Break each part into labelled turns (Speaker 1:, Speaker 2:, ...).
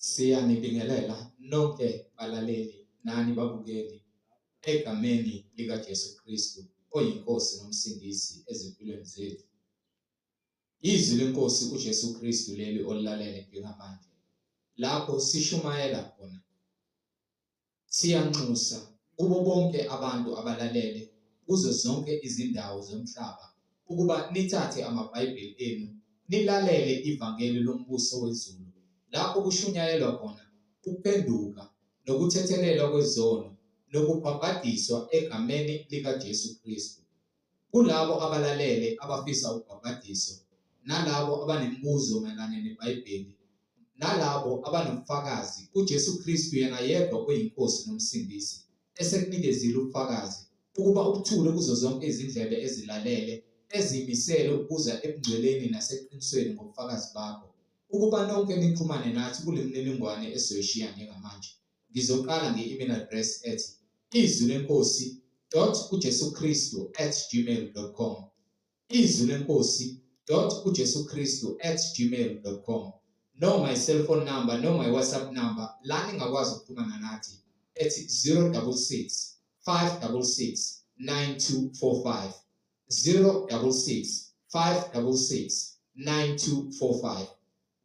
Speaker 1: Siyanibingelela nonke balaleli nani babukeli egameni likaJesu Kristu oyiNkosi noMsindisi ezimpilweni zethu. Izwi leNkosi uJesu Kristu leli olilalele njengamanje lapho sishumayela khona. Siyanxusa kubo bonke abantu abalalele kuzo zonke izindawo zomhlaba ukuba nithathe amaBhayibheli enu nilalele ivangeli lombuso wezulu lapho kushunyayelwa khona ukuphenduka nokuthethelelwa kwezono nokubhabhadiswa egameni likaJesu Kristu. Kulabo abalalele abafisa ukubhabhadiswa nalabo abanemibuzo mayelana neBhayibheli nalabo abanobufakazi kuJesu Kristu yena yedwa oyiNkosi noMsindisi esekunikezile ubufakazi ukuba ubuthule kuzo zonke izindlebe ezilalele ezimisele ukuza ebungcweleni naseqinisweni ngobufakazi bakho ukuba nonke nixhumane nathi kule mininingwane esizoyishiya njengamanje. Ngizoqala nge-email address ethi izwi lenkosi dot ujesu kristu at gmail dot com, izwi lenkosi dot ujesu kristu at gmail dot com, noma i-cellphone number noma i-whatsapp number la ningakwazi ukuxhumana nathi ethi 066 566 9245, 066 566 9245.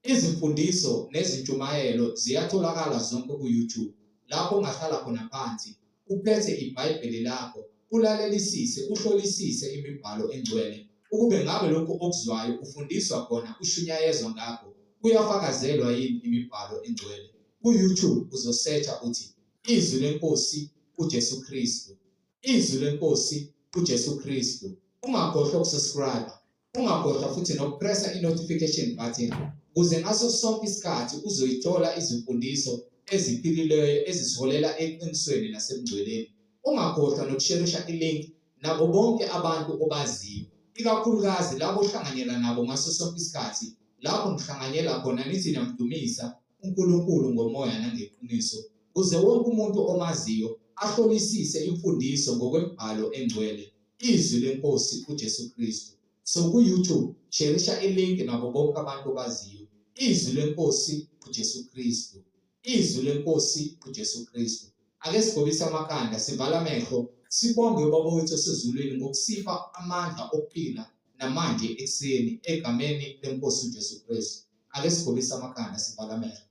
Speaker 1: Izimfundiso nezintshumayelo ziyatholakala zonke ku-YouTube lapho ungahlala khona phansi uphethe iBhayibheli lakho ulalelisise uhlolisise imibhalo engcwele ukube ngabe lokhu okuzwayo ufundiswa khona ushunyayezwa ngakho kuyafakazelwa yini imibhalo engcwele. Ku-YouTube uzosearcha uthi Izwi leNkosi uJesu Kristu. Izwi leNkosi uJesu Kristu. Ungakhohlwa ukusubscribe. Ungakhohlwa futhi nokupressa i-notification button ukuze ngaso sonke isikhathi uzoyithola izimfundiso eziphilileyo ezisiholela eqinisweni nasebungcweleni. Ungakhohlwa nokusherisha i-link nabo bonke abantu obaziyo, ikakhulukazi labo ohlanganyela nabo ngaso sonke isikhathi lapho nihlanganyela khona nithi niyamdumisa uNkulunkulu ngomoya nangeqiniso, kuze wonke umuntu omaziyo ahlolisise imfundiso ngokwemibhalo engcwele. Izwi leNkosi uJesu Kristu. So ku YouTube sherisha ilink nabo bonke abantu obaziyo. Izwi leNkosi uJesu Kristu. Izwi leNkosi uJesu Kristu. Ake sigobise amakhanda sivale amehlo sibonge uBaba wethu osezulwini ngokusipha amandla okuphila namanje ekuseni egameni leNkosi uJesu Kristu. Ake sigobise amakhanda sivale amehlo.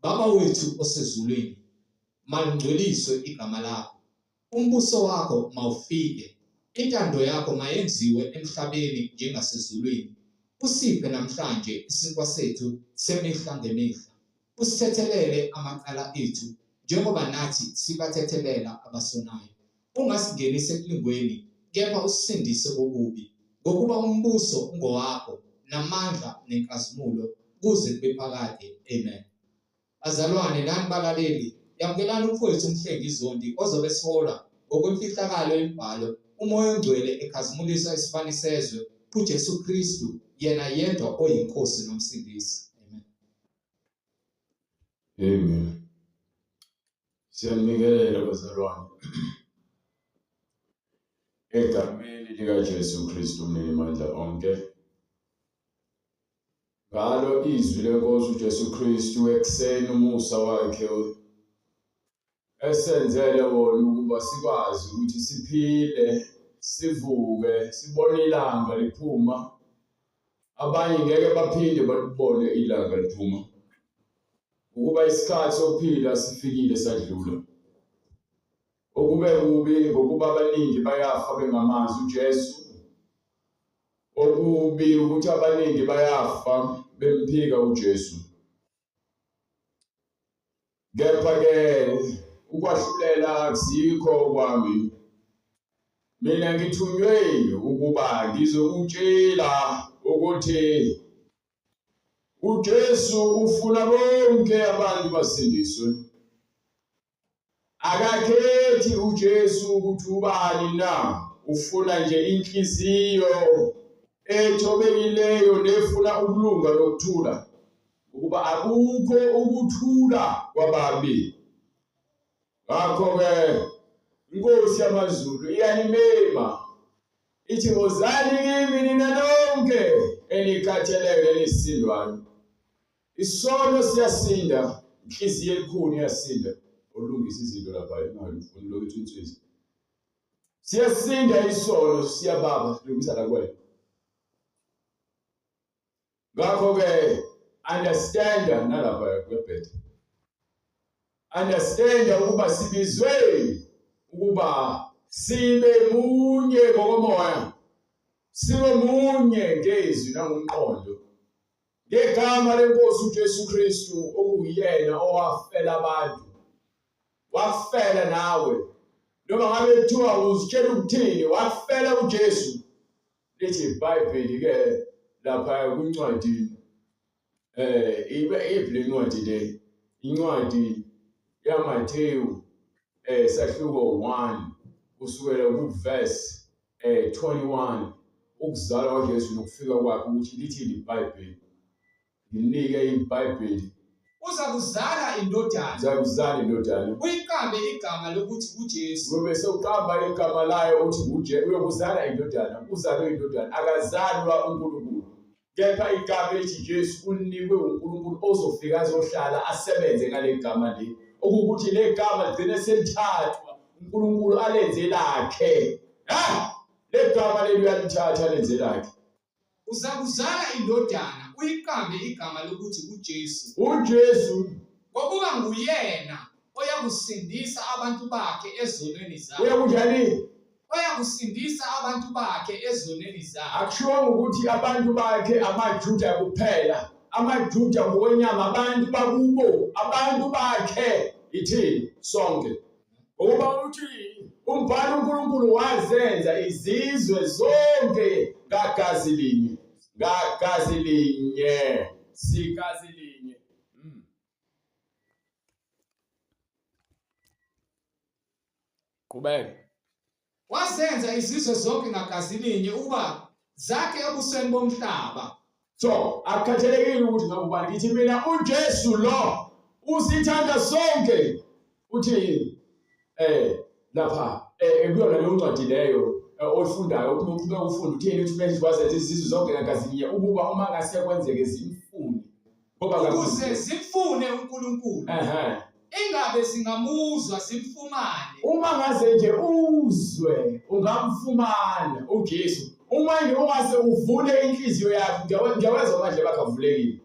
Speaker 1: Baba wethu osezulwini, malingcweliswe igama lakho. Umbuso wakho mawufike, intando yakho mayenziwe emhlabeni njengasezulwini. Usiphe namhlanje isinkwa sethu semihla ngemihla. Usithethelele amacala ethu, njengoba nathi sibathethelela abasonayo. Ungasingenisi ekulingweni, kepha usisindise kokubi. Ngokuba umbuso ungowakho, namandla nenkazimulo, kuze kube phakade. Amen. Bazalwane nani balaleli, yamukelani umfowethu uMhlengi Zondi ozobe esihola ngokwemfihlakalo yemibhalo, uMoya oNgcwele ekhazimulisa isibani sezwe, uJesu Kristu, yena yedwa oyiNkosi noMsindisi. Amen.
Speaker 2: Amen. Siyanibingelela bazalwane. Egameni likaJesu Kristu umninimandla onke. Ngalo izwi lenkosi uJesu Kristu ekuseni umusa wakhe esenzele wona ukuba sikwazi ukuthi siphile sivuke sibone ilanga liphuma abanye ngeke baphinde balibone ilanga liphuma ukuba isikhathi sokuphila sifikile sadlula okube kubi ngokuba abaningi bayafa bengamazi uJesu Okubi ukuthi abaningi bayafa bemphika uJesu. Kepha-ke ukwahlulela akusikho okwami. Mina ngithunywe ukuba ngizokutshela ukuthi uJesu ufuna bonke abantu basindiswe. Akakhethi uJesu ukuthi ubani na, ufuna nje inhliziyo ethobekileyo nefuna ukulunga nokuthula, ukuba akukho ukuthula kwababi. Ngakho-ke iNkosi yamazulu iyanimema ithi, wozani kimi nina nonke enikhatheleyo nenisindwayo. Isono siyasinda Inhliziyo elikhuni iyasinda olungisa izinto lapha ingalufuni lokhu insizwa. Siyasinda isono siyababa silungisa la kuwena. Ngakho-ke understand nalapha kwebhede. Understand ukuba sibizwe ukuba sibe munye ngokomoya. Sibe munye ngezwi nangomqondo. Ngegama lenkosi uJesu Kristu okuyena owafela abantu. Wafela nawe. Noma ngabe kuthiwa uzitshela ukuthini, wafela uJesu. Lithi iBhayibheli ke lapha kwincwadi ibe iphi le ncwadi le? Incwadi yaMathewu sahluko 1 kusukela ku-verse 21 ukuzalwa kwaJesu nokufika kwakhe ukuthi lithini iBhayibheli. Nginike iBhayibheli.
Speaker 1: Uzakuzala indodana.
Speaker 2: Uzakuzala indodana.
Speaker 1: Uyiqambe igama lokuthi uJesu.
Speaker 2: Uyobe sewuqamba igama layo uthi nguJesu. Uyokuzala indodana. Uzalwe indodana. Akazalwa uNkulunkulu. Kepha igama elithi Jesu ulinikwe uNkulunkulu ozofika azohlala asebenze ngale gama leli. Okuwukuthi le gama ligcine selithathwa uNkulunkulu alenze lakhe. Ha! Le gama leli uyalithatha alenze lakhe.
Speaker 1: Uzakuzala indodana, uyiqambe igama lokuthi uJesu.
Speaker 2: UJesu.
Speaker 1: Ngokuba nguyena oyakusindisa abantu bakhe ezonweni zabo.
Speaker 2: Uyakunjani?
Speaker 1: Oyakusindisa abantu bakhe ezonweni zabo.
Speaker 2: Akushiwongo ukuthi abantu bakhe amaJuda kuphela. AmaJuda ngokwenyama abantu bakubo, abantu bakhe ithini sonke. Ngokuba uthi umbhalo uNkulunkulu wazenza izizwe zonke ngagazi linye, ngagazi linye, sigazi linye. Qhubeka.
Speaker 1: Wazenza izizwe zonke ngagazi linye ukuba zakhe ebusweni bomhlaba.
Speaker 2: So akukhathalekile ukuthi ngabe ubani ngithi mina uJesu lo usithanda sonke uthi lapha kuyona leyo ncwadi leyo oyifundayo uthi uqhubeka ufunda uthini uthi manje wazenza izizwe zonke ngagazi linye ukuba uma ngase kwenzeke zimfune
Speaker 1: Ngoba ukuze zimfune uNkulunkulu.
Speaker 2: Ehhe.
Speaker 1: Ingabe zingamuzwa zimfumane.
Speaker 2: Uma ngaze nje uzwe ungamfumana uJesu. Uma nje ungase uvule inhliziyo yakho, ngiyawezwa amadlebe akho avulekile.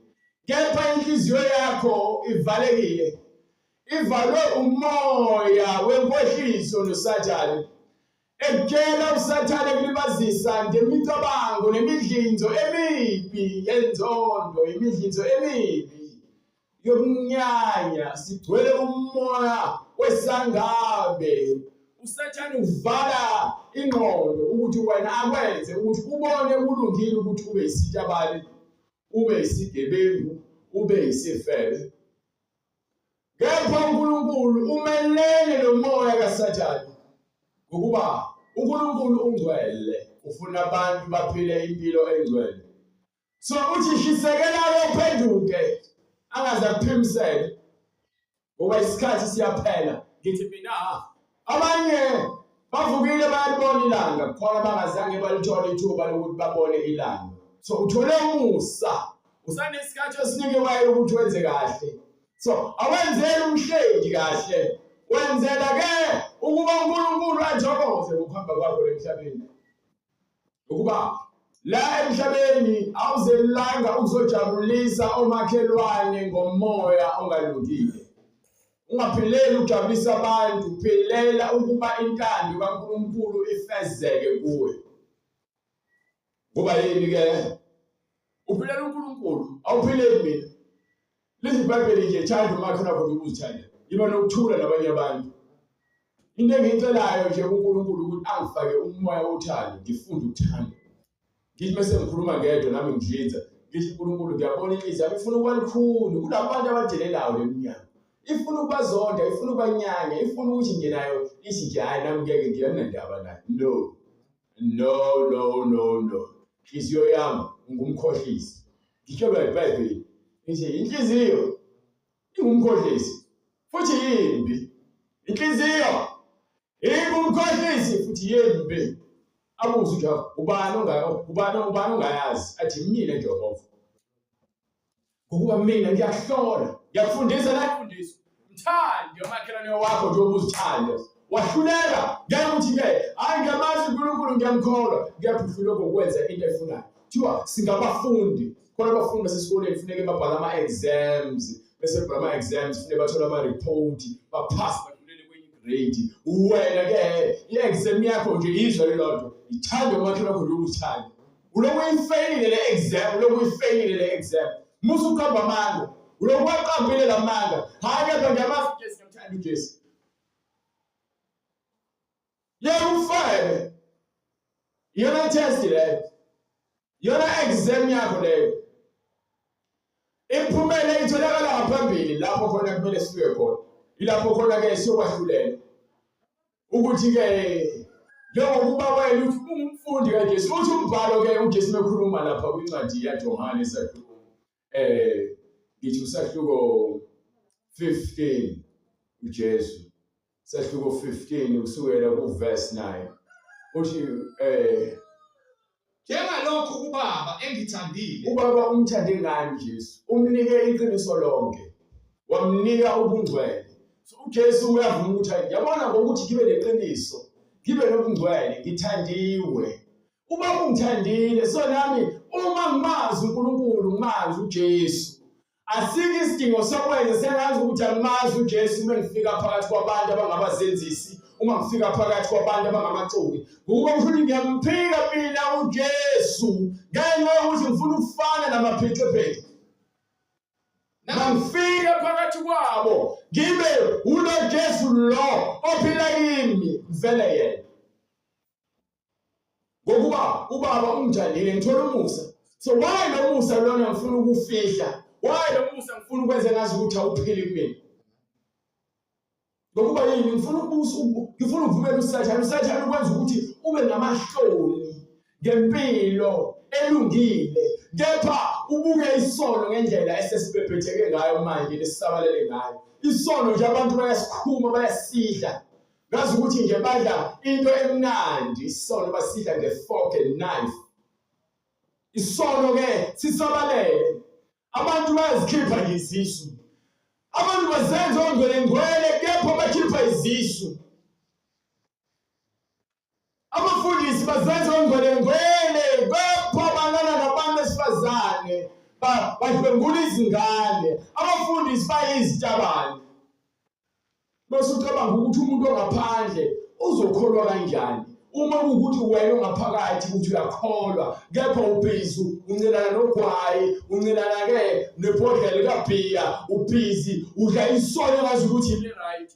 Speaker 2: Kepha inhliziyo yakho ivalekile. Ivalwe umoya wenkohliso noSathane. Ekutshela uSathane kulibazisa ngemicabango nemidlinzo emibi yenzondo, imidlinzo emibi yokunyanya, sigcwele umoya wesangabe. USathane uvala ingqondo ukuthi wena akwenze ukuthi ubone kulungile ukuthi ube yisitabane, ube yisigebengu, ube yisifebe. Kepha uNkulunkulu umelene nomoya kaSathane ngokuba uNkulunkulu ungcwele ufuna abantu baphile impilo engcwele. So uthi shisekela uphenduke angaze akuphimisele ngoba isikhathi siyaphela. Ngithi mina abanye bavukile bayalibona ilanga khona bangazange balithole ithuba lokuthi babone ilanga. So uthole umusa usanesikhathi osinikiweyo ukuthi wenze kahle. So awenzeli umhlengi kahle wenzela ke ukuba uNkulunkulu athokoze ngokuhamba kwakho emhlabeni. Ukuba la emhlabeni awuzelanga ukuzojabulisa omakhelwane ngomoya ongalungile. Ungaphileli ukujabulisa abantu, philela ukuba intando kaNkulunkulu ifezeke kuwe. Kuba yini ke? Uphilela uNkulunkulu, awuphileli mina. Lithi iBhayibheli nje thanda umakhelwane wakho njengoba uzithanda. Yiba nokuthula nabanye abantu. Into engiyicelayo nje kuNkulunkulu ukuthi angifake umoya wothando, ngifunde ukuthanda. Ngithi mase ngikhuluma ngedwa nami ngidlinza, ngithi uNkulunkulu ngiyabona inhliziyo yami ifuna ukuba lukhuni kulabantu abadelelayo leminyaka. Ifuna ukubazonda, ifuna ukubanyanya, ifuna ukuthi nje nayo ithi nje hayi nami ngeke ngiyanandaba nayo. No. No, no, no, no. Inhliziyo yami ngumkhohlisi. Ngitshelwa iBhayibheli. Ngithi inhliziyo ingumkhohlisi futhi yimbi. Inhliziyo ingumkhohlisi futhi yimbi. Abuze uJehova, ubani ongayo, ubani ongayazi? Athi mina Jehova. Ngokuba mina ngiyahlola. Ngiyakufundisa la mfundiso. Mthande umakhelwane wakho njengoba uzithanda. Wahluleka ngeke uthi ke hayi ngiyamazi uNkulunkulu ngiyamkholwa, kepha uhluleka ukwenza into efunayo. Kuthiwa singabafundi. Khona abafundi basesikoleni kufuneke babhale ama-exams, bese bhala ama-exams kufuneke bathole ama-report, baphase badlulele kwenye grade. Wena ke i-exam yakho nje izwa lelodwa, ithande umakhelwane wakho njengoba uzithanda. Ulokhu uyifeyilile le exam, ulokhu uyifeyilile le exam. Musa uqamba amanga. Ulokhu waqambile la manga. Hayi kepha ngiyamazi uJesu, ngiyamthanda uJesu. Yeka ufebe. Iyona test leyo. Iyona exam yakho leyo. Imiphumela itholakala ngaphambili lapho khona kumele sifike khona. Ilapho khona ke siyokwahlulela. Ukuthi ke njengokuba wena uthi ungumfundi kaJesu, uthi umbhalo ke uJesu mekhuluma lapha kwincwadi yaJohane isahluko ngithi usahluko 15 uJesu sahluko 15 kusukela ku verse 9 uthi
Speaker 1: Njengalokhu uBaba engithandile.
Speaker 2: UBaba umthande ngani Jesu? Umnike iqiniso lonke. Wamnika ubungcwele. So uJesu uyavuma ukuthi yabona ngokuthi ngibe neqiniso, ngibe nobungcwele, ngithandiwe. Ubaba ungithandile, so nami uma ngimazi uNkulunkulu, ngimazi uJesu. Asikho isidingo sokwenza sengazi ukuthi angimazi uJesu uma ngifika phakathi kwabantu abangabazenzisi, uma ngifika phakathi kwabantu abangamaxoki. Ngokuba kusho ukuthi ngiyamphika mina uJesu ngenxa yokuthi ngifuna ukufana namapheqepheqe. Mangifika phakathi kwabo ngibe ulo Jesu lo ophila kimi vele yena. Ngokuba ubaba ungithandile ngithola umusa. So why lo musa lona ngifuna ukufihla? Why lo musa ngifuna ukwenza ngazi ukuthi awuphili kumina? Ngokuba yini ngifuna ukubusa ngifuna ukuvumela uSathane uSathane ukwenza ukuthi ube namahloni ngempilo elungile kepha ubuke isono ngendlela esesibhebhetheke ngayo manje lesisabalele ngayo isono nje abantu bayasikhuma bayasidla ngazi ukuthi nje badla into emnandi isono basidla nge-fork and knife isono ke sisabalele abantu bayazikhipha nje izisu abantu bazenza ongcwele ngcwele kepha bakhipha izisu abafundisi bazenza ongcwele ngcwele kepha balala nabantu besifazane badlwengula izingane abafundisi bayizitabane Bese ucabanga ukuthi umuntu ongaphandle uzokholwa kanjani uma kuwukuthi wena ongaphakathi uthi uyakholwa kepha ubhizi uncelana nogwayi uncelana ke nebhodlela likabhiya ubhizi udla isono ngazi ukuthi right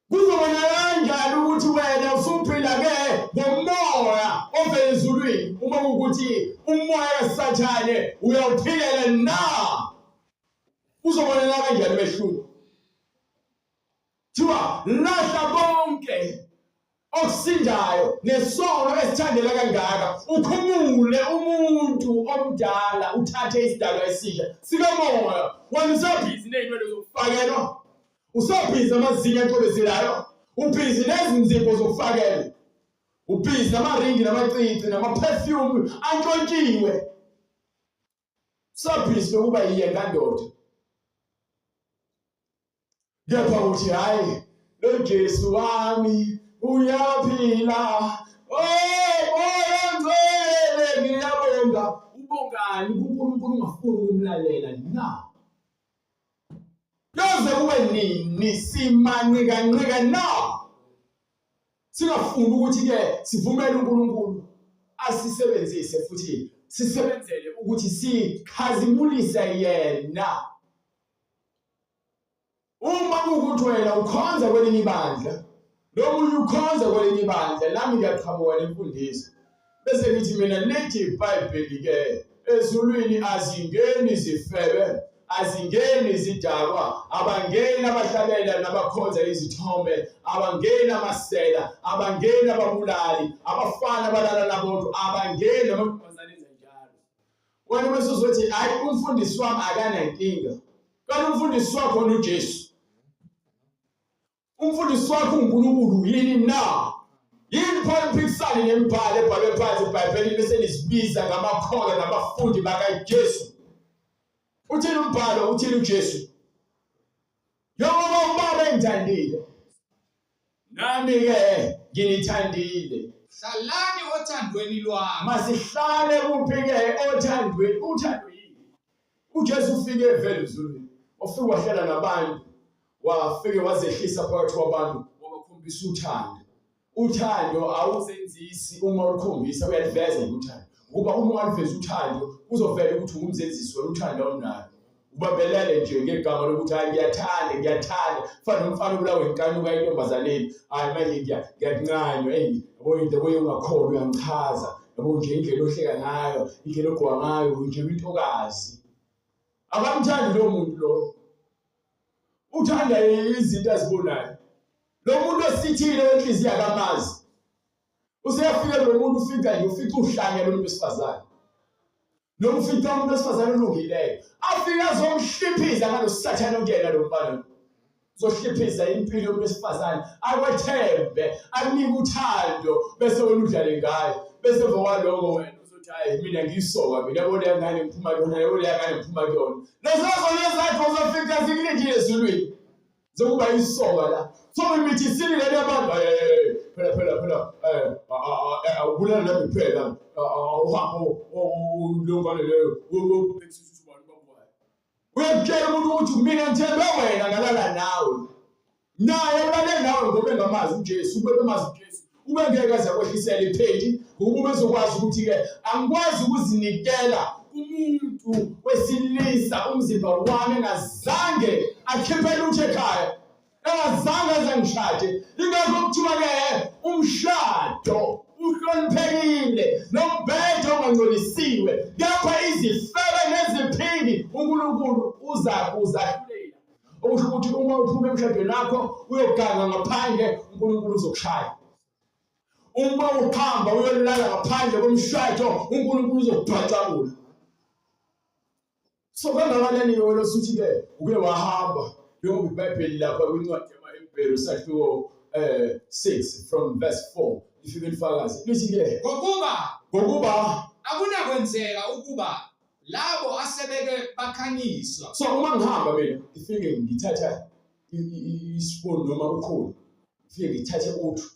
Speaker 2: Kuzobona kanjani ukuthi wena usuphila ke ngomoya ovela ezulwini uma kuwukuthi umoya kaSathane uyawuphilela na? Uzobonela kanjani umehluko? Thiwa lahla konke okusindayo nesono esithandela kangaka ukhumule umuntu omdala uthathe isidalwa esisha sikamoya wena usabhizi ney'nwele zokufakelwa usabhizi amazinyo acwebezelayo ubhizi nezinzipho zokufakelwa ubhizi namaringi namacici namaperfume antshontshiwe usabhizi nokuba yiyenga ndoda Kepha uthi hayi lo Jesu wami uyaphila. Oh moya ngcwele ngiyabonga. Ubongani kuNkulunkulu ungafuni ukumlalela na? Kuyoze kube nini simanqikanqika na? Singafuni ukuthi ke sivumele uNkulunkulu asisebenzise futhi sisebenzele ukuthi sikhazimulise yena. Uma kuwukuthi wena ukhonza kwelinye ibandla, nomunye ukhonza kwelinye ibandla, nami ngiyaqhamuka nemfundiso. Bese ngithi mina lithi iBhayibheli ke ezulwini azingeni izifebe, azingeni izidakwa, abangeni abahlabela nabakhonza izithombe, abangeni amasela, abangeni ababulali, abafana abalala nabodwa, abangeni amantombazane enza njalo. Wena bese uzothi hayi umfundisi wami akanankinga. Kanti umfundisi wakho uJesu. Umfundisi wakho uNkulunkulu yini na? Yini pho niphikisane nemibhalo ebhalwe phansi eBhayibhelini bese nisibiza ngamakholwa nabafundi bakaJesu? Uthini umbhalo? Uthini uJesu? Njengoba uBaba engithandile, nami-ke nginithandile.
Speaker 1: Hlalani othandweni lwami.
Speaker 2: Masihlale kuphi-ke othandweni? Uthando yini? UJesu ufike evela ezulwini, wafike wahlala nabantu, wafike wazehlisa phakathi kwabantu, wabakhombisa uthando. Uthando awuzenzisi, uma ulukhombisa uyaliveza nje uthando. Ngoba uma ungaluvezi uthando kuzovela ukuthi ungumzenzisi wena, uthando awunalo. Ubambelele nje ngegama lokuthi hayi ngiyathanda, ngiyathanda. Fana nomfana obulawa inkanuka entombazaneni. Hayi manje ngiyakuncanywa, eyi yabo into yabo ungakholwa uyangichaza. Yabo nje indlela ohleka ngayo, indlela ogqoka ngayo nje intokazi. Akamthandi lo muntu lo. Uthanda izinto azibonayo. Lo muntu osithile wenhliziyo akamazi. Useyafika lo muntu ufika nje ufica uhlanya lo muntu wesifazane. Noma ufica umuntu wesifazane olungileyo. Afike azomhliphiza ngalo sathane okuyena lo mfana. Uzohliphiza impilo yomuntu wesifazane, akwethembe, akunike uthando bese wena udlale ngayo. Bese emva kwaloko wena uzothi hayi mina ngiyisoka mina yabo leya ngane ngiphuma kuyona yabo leya ngane ngiphuma kuyona. Lezo zona zakho uzofica zikulindile ezulwini. Zokuba isoka la. So imithi isilile yabantu phela phela phela awubulala nami kuphela awuhambe leyo ngane leyo uyakutshela umuntu ukuthi mina ngithembe wena ngalala nawe naye ulale nawe ngoba engamazi uJesu ube bemazi uJesu ube ngeke aze akwehlisele iphenti ngoba ubezokwazi ukuthi-ke angikwazi ukuzinikela kumuntu wesilisa umzimba wami engazange akhiphe lutho ekhaya engazange aze ngishade ingakho kuthiwa-ke umshado uhloniphekile nombhede ongangcolisiwe kepha izifebe neziphingi uNkulunkulu uza kuzahlulela okusho ukuthi uma uphuma emshadweni wakho uyoganga ngaphandle uNkulunkulu uzokushaya uma uhamba uyolala ngaphandle komshado uNkulunkulu uzokubhaxabula So kangakanani wena osuthi-ke uke wahamba njengoba iBhayibheli lapha kwincwadi yamaHebheru sahluko 6 from verse 4 lifike lifakaze lithi-ke
Speaker 1: ngokuba akunakwenzeka ukuba labo asebeke bakhanyiswa.
Speaker 2: So uma ngihamba mina ngifike ngithatha isiponi noma ukhulu ngifike ngithathe uthu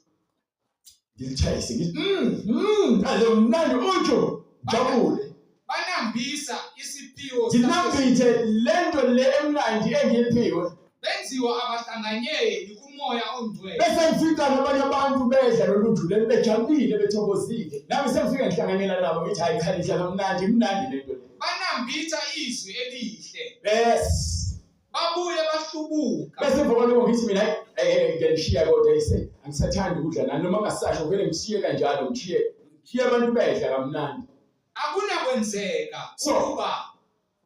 Speaker 2: ngilitshayise ngithi aze mnandi uju jabule
Speaker 1: banambisa isiphiwo
Speaker 2: nginambithe lento le emnandi engiyiphiwe
Speaker 1: benziwa abahlanganyeli kumoya ongcwele
Speaker 2: bese ngifika nabanye abantu bedla lolu ju leli bejabulile bethokozile nami sengifika ngihlanganyela nabo ngithi hayi cha nidla kamnandi imnandi lento le
Speaker 1: banambitha izwi elihle
Speaker 2: yes
Speaker 1: babuye bahlubuka
Speaker 2: bese emva kwaloko ngithi mina ngiyanishiya kodwa ise angisathandi ukudla nani noma ngasasho vele ngishiye kanjalo ngishiye ngishiye abantu bedla kamnandi
Speaker 1: akunakwenzeka ukuba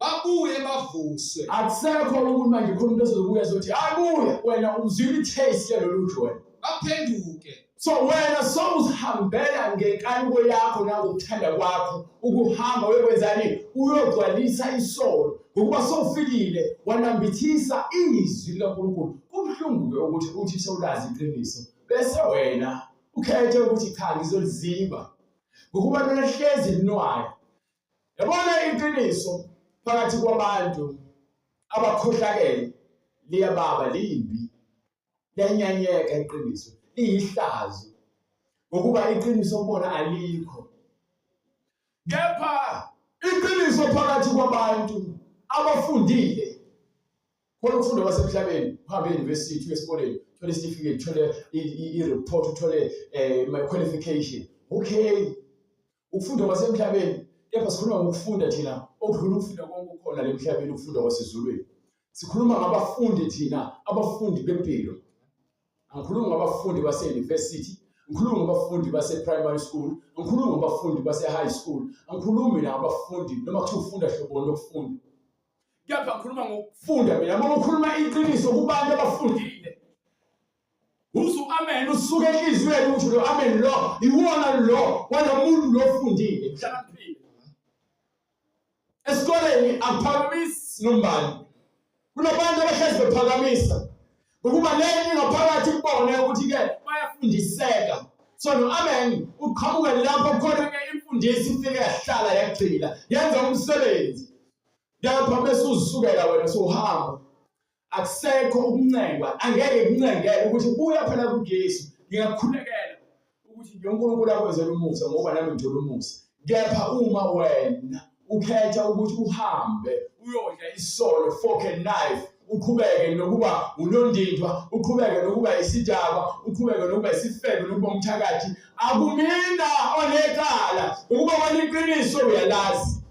Speaker 1: babuye bavuswe
Speaker 2: akusekho ukuthi manje khona umuntu ozobuya azothi hayi buya wena uzwile i-taste yalolu ju wena
Speaker 1: baphenduke
Speaker 2: So wena sowuzihambela ngenkanuko yakho nangokuthanda kwakho ukuhamba uyokwenzani uyogcwalisa isono ngokuba sowufikile wanambithisa izwi likaNkulunkulu kubuhlungu-ke ukuthi uthi sewulazi iqiniso bese wena ukhethe ukuthi cha ngizoliziba ngokuba lona hlezi linwaya yabona iqiniso phakathi kwabantu abakhohlakele liyababa limbi Liyanyanyeka iqiniso, liyihlazo ngokuba iqiniso kubona alikho. Kepha iqiniso phakathi kwabantu abafundile khona ukufunda kwasemhlabeni uhambe e-university uye esikoleni uthole isitifiketi uthole i-report uthole my qualification okay ukufunda kwasemhlabeni kepha sikhuluma ngokufunda thina okudlula ukufunda konke okukhona le emhlabeni ukufunda kwasezulwini sikhuluma ngabafundi thina abafundi bempilo angikhulumi ngabafundi base-university ngikhuluma ngabafundi base-primary school ngikhuluma ngabafundi base-high school angikhulumi nabafundi noma kuthiwa ufunda hloboni lokufunda kepha ngikhuluma ngokufunda mina uma ukhuluma iqiniso kubantu abafundile Uzu amen usuke enhliziyweni ukuthi lo amen lo iwona lo walomuntu lo ofundile uhlakaniphile. Esikoleni akuphakamisi nombani. Kunabantu abahlezi bephakamisa ngokuba le ingaphakathi kubone ukuthi ke bayafundiseka. So no amen uqhamuke lapho khona ke imfundiso ifike yahlala yagxila yenza umsebenzi. Kepha bese uzisukela wena sohamba akusekho ukuncengwa, angeke kuncengele ukuthi buya phela kuJesu, ngingakukhulekela ukuthi nje uNkulunkulu akwenzele umusa ngoba nami ngithola umusa. Kepha uma wena ukhetha ukuthi uhambe uyodla isono fork and knife, uqhubeke nokuba unondindwa, uqhubeke nokuba isidakwa, uqhubeke nokuba isifebe, nokuba umthakathi, akumina onecala ukuba wena iqiniso uyalazi.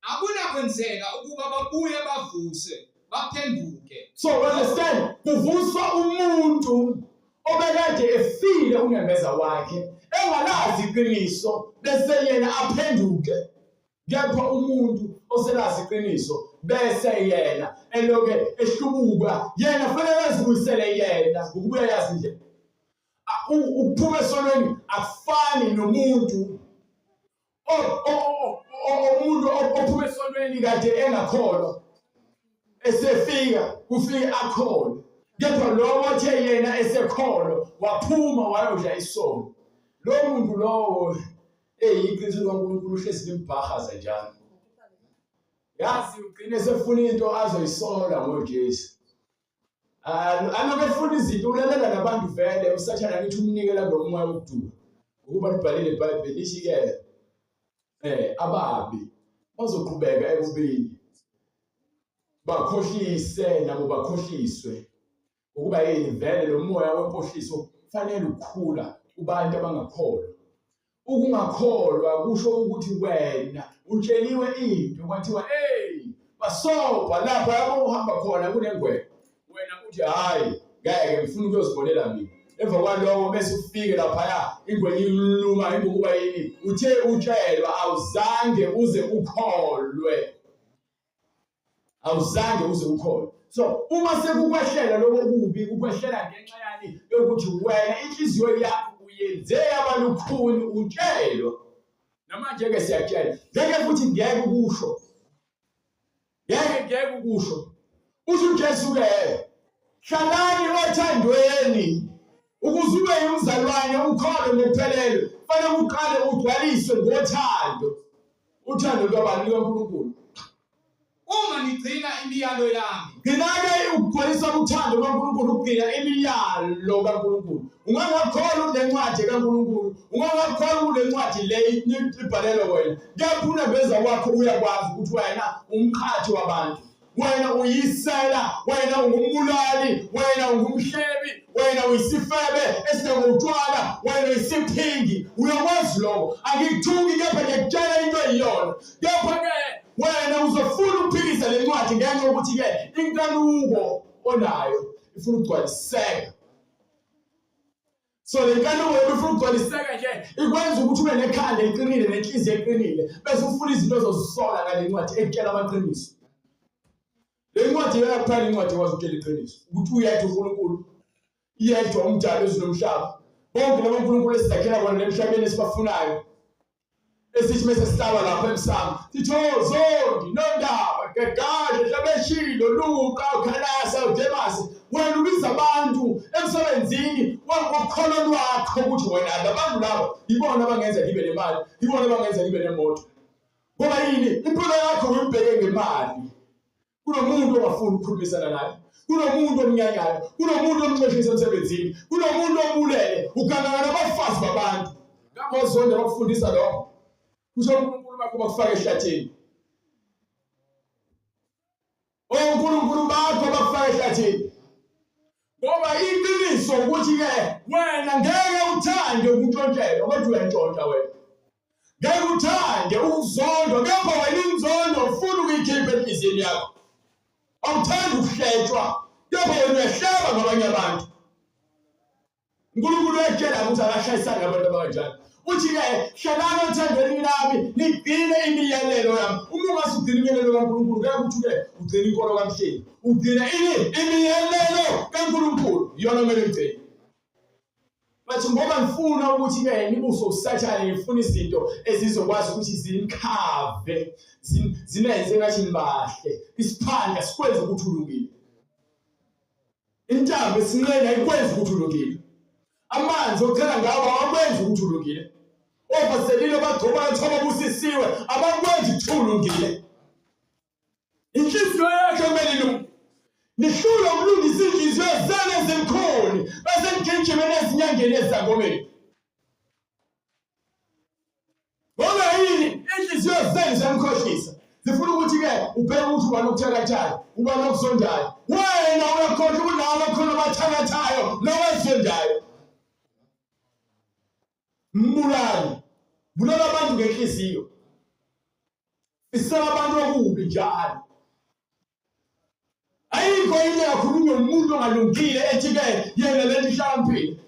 Speaker 1: Akunakwenzeka ukuba babuye bavuswe baphenduke.
Speaker 2: So understand, kuvuswa umuntu obekade efile unembeza wakhe engalazi iqiniso bese yena aphenduke. Kepha umuntu oselazi iqiniso bese yena eloke ehlubuka, yena fanele azibuyisele yena ngokubuya yazi indlela. Ukuphuma esonweni akufani nomuntu umuntu ophuma esontweni kade engakholwa esefika kufike akholwe kepha lowo othe yena esekholwa waphuma wayodla isono lo muntu lowo eyiqiniso likaNkulunkulu uhlezi limbhahaza njalo yazi ugcine sefuna into azoyisola ngoJesu. Alokhu efuna izinto ulalela nabantu vele usathane angithi umnikela kulo moya wokuduka ngokuba libhalile iBhayibheli lithi-ke ababi bazoqhubeka ekubini bakhohlise nabo bakhohliswe ngokuba yini vele lo moya wenkohliso kufanele ukukhula kubantu abangakholwa. Ukungakholwa kusho ukuthi wena utsheliwe into kwathiwa hey basobha lapha yabo uhamba khona kunengwebo, wena uthi hayi ngeke ngifuna ukuyozibonela mina. Emva kwaloko bese ufike laphaya ingwenye iluma ingokuba yini uthe utshelwa awuzange uze ukholwe. Awuzange uze ukhona. So uma sekukwehlela lokho kubi kukwehlela ngenxa yani yokuthi wena inhliziyo yakho uyenze yabalukhuni utshelwa. Namanje ke siyakutshela ngeke futhi ngeke ukusho, ngeke ngeke ukusho. Uthi uJesu ke hlalani othandweni ukuze ube yumzalwane ukholwe ngokuphelele fanele uqale ugcwaliswe ngothando. Uthando lwabani? LukaNkulunkulu.
Speaker 1: Uma nigcina imiyalo yami.
Speaker 2: Gcina-ke ukugcwalisa uthando lukaNkulunkulu, ukugcina imiyalo kaNkulunkulu. Ungangakholwa kule ncwadi kaNkulunkulu, ungangakholwa kule ncwadi le ibhalelwe wena, kepha unembeza wakho uyakwazi ukuthi wena umqhathi wabantu. Wena uyisela, wena ungumbulali, wena ungumhlebi, wena uyisifebe esinengotshwala, wena uyisiphingi. Uyakwazi lokho. Angikuthuki kepha ngiyakutshela into eyiyona. Kepha-ke wena uzofuna ukuphikisa le ncwadi ngenxa yokuthi-ke inkanuko onayo ifuna ukugcwaliseka. So le nkanuko yoba ifuna ukugcwaliseka nje ikwenza ukuthi ube nekhanda eliqinile nenhliziyo eqinile bese ufuna izinto ozozisola ngale ncwadi ekutshela amaqiniso. Le ncwadi iyona kuphela incwadi ekwazi ukutshela iqiniso ukuthi uyedwa uNkulunkulu, yedwa umdali wezulu nomhlaba. Bonke labo nkulunkulu esizakhela bona emhlabeni esibafunayo esithi bese sihlaba lapha emsamo sithi oh Zondi Nondaba Gegaje Hlabeshilo Luka uKhalasa uDemasi wena ubiza abantu emsebenzini wokholo lwakho ukuthi wena labantu labo ibona abangenza ngibe nemali, ibona abangenza ngibe nemoto. Ngoba yini? Impilo yakho uyibheke ngemali. Kunomuntu ongafuni ukukhulumisana naye, kunomuntu omnyanyayo, kunomuntu omxoshisa emsebenzini, kunomuntu obulele, ugangana nabafazi babantu. Ngakho zonke bakufundisa lokho. Kusho uNkulunkulu bakho bakufaka ehlathini. ONkulunkulu bakho bakufaka ehlathini. Ngoba iqiniso ukuthi-ke wena ngeke uthande ukuntshontshelwa kodwa uyantshontsha wena. Ngeke uthande ukuzondwa kepha wena inzondo ufuna ukuyikhipha enhliziyweni yakho. Awuthandi ukuhletshwa kepha wena uyahleba ngabanye abantu. uNkulunkulu uyakutshela ukuthi akashayisani abantu abakanjalo. Uthi-ke hlalani othandweni lami nigcine imiyalelo yami. Uma ungase ugcine imiyalelo kaNkulunkulu ngeke ukuthi-ke ugcine inkolo kaMhleli. Ugcina ini? Imiyalelo kaNkulunkulu iyona kumele uyigcine. Bathi ngoba ngifuna ukuthi-ke nibuswe uSathane, ngifuna izinto ezizokwazi ukuthi zinikhave, zinenze ngathi nibahle. Isiphandla sikwenza ukuthi ulungile. Intambo esinqeni ayikwenzi ukuthi ulungile. Amanzi ochela ngawo awakwenzi ukuthi ulungile. Ovaselile abagcoba kuthiwa babusisiwe abakwenzi ukuthi ulungile. Inhliziyo yakhe kumele ilunge. Nihlulwe ukulungisa inhliziyo zenu ezimkhuni bese nigijime nezinyangeni ezangomeni. Ngoba yini inhliziyo zenu ziyamkhohlisa. Zifuna ukuthi-ke ubheke ukuthi ubani okuthakathayo, ubani okuzondayo. Wena uyakhohlwa ukuthi laba khona abathakathayo nabazondayo. Mbulali. Bulala abantu ngenhliziyo. Fisela abantu okubi njalo. Ayikho into eyakhulunywa umuntu ongalungile ethi-ke yena le nto ihlakaniphile.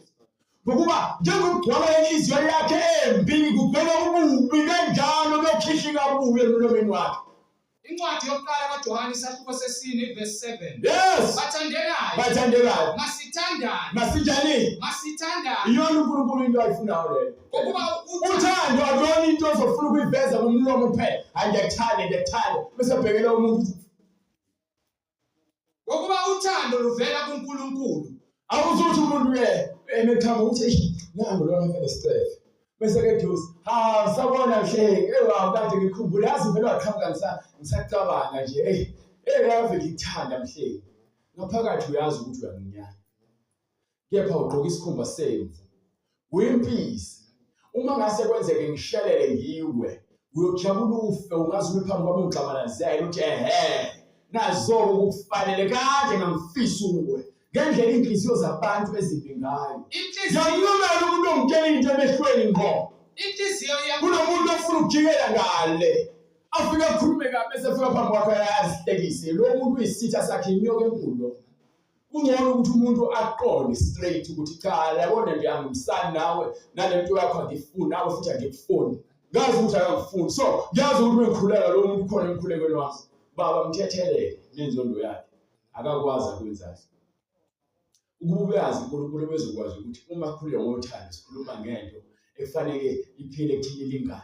Speaker 2: Ngokuba njengokugcwala yenhliziyo yakhe embi kugcwele ububi kanjalo kuyokhihlika ububi emlomeni wakhe.
Speaker 1: Incwadi yokuqala kaJohane isahluko sesine verse 7.
Speaker 2: Yes.
Speaker 1: Bathandekayo.
Speaker 2: Bathandekayo.
Speaker 1: Masithandane.
Speaker 2: Masinjani?
Speaker 1: Masithandane.
Speaker 2: Iyona uNkulunkulu into ayifunayo leyo.
Speaker 1: Ngokuba
Speaker 2: uthando akuyona into ozofuna ukuyiveza ngomlomo kuphela. Hayi ngiyakuthanda, ngiyakuthanda. Bese bhekela umuntu.
Speaker 1: Ngokuba uthando luvela kuNkulunkulu.
Speaker 2: Awuzuthi umuntu ke eneqhamuka ukuthi eish nangu lona vele sicefe. Bese ke duze, ha sawubona mhleki, eyi wawu kade ngikhumbula yazi vele waqhamuka ngisacabanga nje eyi eyi ave ngikuthanda mhleki. Ngaphakathi uyazi ukuthi uyanginyanya. Kepha ugqoka isikhumba semvu. Uyimpisi. Uma ngase kwenzeke ngishelele ngiwe, uyojabula ufe ungaze ume phambi kwami ungixamalazele uthi ehe nazo-ke ukukufanele kade ngangifisa uwe ngendlela iy'nhliziyo zabantu ezimbi ngayo. Ngiyamlumela umuntu ongitshela into emehlweni ngqo.
Speaker 1: Inhliziyo
Speaker 2: Kunomuntu ofuna ukujikela ngale afike akhulume kabi bese efika phambi kwakhe azihlekise. Lo muntu uyisitha sakhe inyoka enkulu. Kungcono ukuthi umuntu aqonde straight ukuthi cha yabona nje angimsani nawe nalento yakho angifuni nawe futhi angikufuni. Ngazi ukuthi akangifuni. So ngiyazi ukuthi bengikhuleka lo muntu ukhona emkhulekweni wami. Baba mthethelele nenzondo yakhe. Akakwazi akwenzayo. Ukuba uyazi uNkulunkulu ubezokwazi ukuthi uma kukhulunywa ngothando sikhuluma ngento ekufanele iphile kuthina ilingane.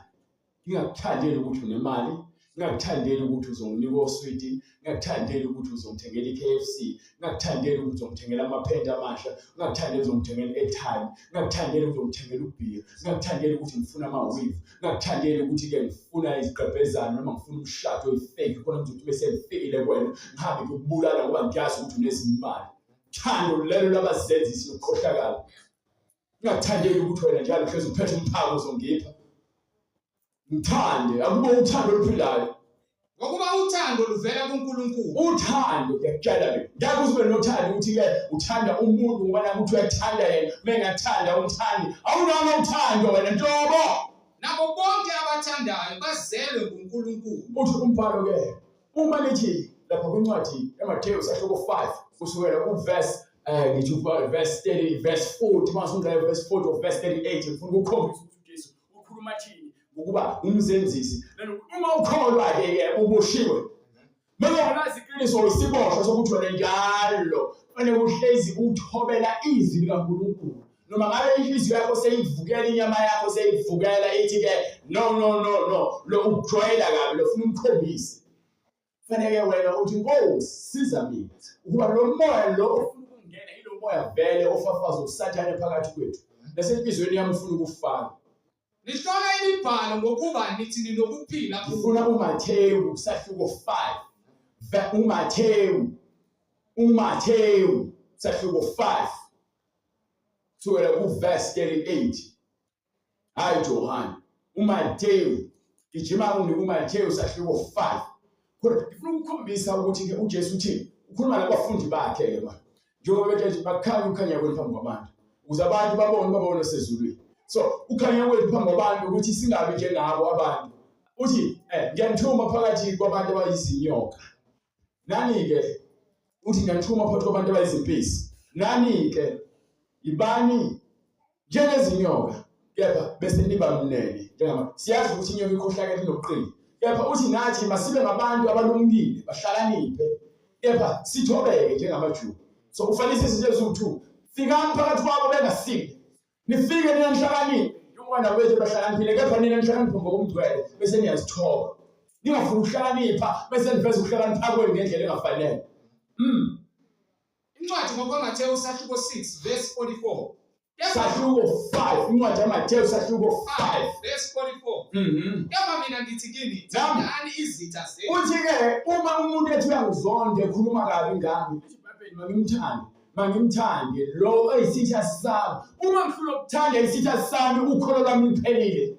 Speaker 2: Ngingakuthandeli ukuthi unemali, ngingakuthandeli ukuthi uzonginika oswidi, ngingakuthandeli ukuthi uzongithengela i-KFC, ngingakuthandeli ukuthi uzongithengela amaphenti amasha, ngingakuthandeli uzongithengela i-airtime, ngingakuthandeli ukuthi uzongithengela ubhiya, ngingakuthandeli ukuthi ngifuna ama-weave, ngingakuthandeli ukuthi-ke ngifuna izigqebhezana noma ngifuna umshado oyi-fake khona ngizothi bese ngifikile kuwena ngihambe ngiyokubulala ngoba ngiyazi ukuthi unezimali. Thando lelo labazenzisi nokukhohlakala. Ngingakuthandeli ukuthi wena njalo uhlezi uphethe umphako uzongipha. Ngithande, akube uthando oluphilayo.
Speaker 1: Ngokuba uthando luvela kuNkulunkulu.
Speaker 2: Uthando ngiyakutshela mina. Ngeke uze ube nothando ukuthi ke uthanda umuntu ngoba nakho ukuthi uyakuthanda yena. Mengathanda umthandi. Awunalo uthando wena nhlobo.
Speaker 1: Nabo bonke abathandayo bazelwe nguNkulunkulu.
Speaker 2: Uthi umbhalo ke uma lithi lapha kwincwadi yaMathewu sahluko 5 kusukela kuverse eh ngithi verse 30 verse 40 mase ungena verse 40 or verse 38 ngifuna ukukhombisa ukuthi uJesu ukhuluma thini ngokuba umzenzisi uma ukholwa ke ke uboshiwe Manje iqiniso isiboshwa sokuthi wena njalo fanele uhlezi uthobela izwi likaNkulunkulu noma ngabe inhliziyo yakho seyivukela inyama yakho seyivukela ithi ke no no no no lo ukujwayela kabi lo funa umkhombise fanele wena uthi Nkosi siza mina ukuba lo moya lo ofuna ukungena yilo moya vele ofafaza usathane phakathi kwethu nasenhliziyweni yami ufuna ukufaka
Speaker 1: Nihlola imibhalo ngokuba nithi ninokuphila.
Speaker 2: Ngifuna uMathewu sahluko 5. UMathewu uMathewu sahluko 5. Kusukela kuverse 38. Hayi Johane, uMathewu gijima unike uMathewu sahluko 5. Kodwa ngifuna ukukhombisa ukuthi ke uJesu uthini? Ukhuluma nabafundi bakhe ke manje. Njengoba bethe bakhanya ukukhanya kwenu phambi kwabantu ukuze abantu babone babone osezulwini. So ukhanya kwethu phambi kwabantu ukuthi singabi njengabo abantu. Uthi eh ngiyanithuma phakathi kwabantu abayizinyoka. Nani ke uthi ngiyanithuma phakathi kwabantu abayizimpisi. Nani ke ibani njengezinyoka kepha bese niba mnene njengama siyazi ukuthi inyoka ikhohlakele inobuqili kepha uthi nathi masibe ngabantu abalungile bahlakaniphe kepha sithobeke njengamajuda so ufanisa izinto eziwu-two fikani phakathi kwabo bengasile nifike nina nihlakaniphe njengoba nabo bethu bahlakaniphile kepha nina nihlakaniphe ngokomgcwele bese niyazithoba ningafuni ukuhlakanipha bese niveza ukuhlakanipha kwenu ngendlela engafanele
Speaker 1: Incwadi ngokwamaThewu sahluko 6 verse 44.
Speaker 2: Sahluko 5, incwadi yaMateyu sahluko 5
Speaker 1: verse 44. Kepha mina ngithi kini, thandani izitha zenu.
Speaker 2: Uthi-ke uma umuntu ethi uyangizonda ekhuluma kabi ngami, uthi iBhayibheli mangimthande, mangimthande lo oyisitha sami. Uma ngifuna ukuthanda isitha sami, ukholo lwami luphelile.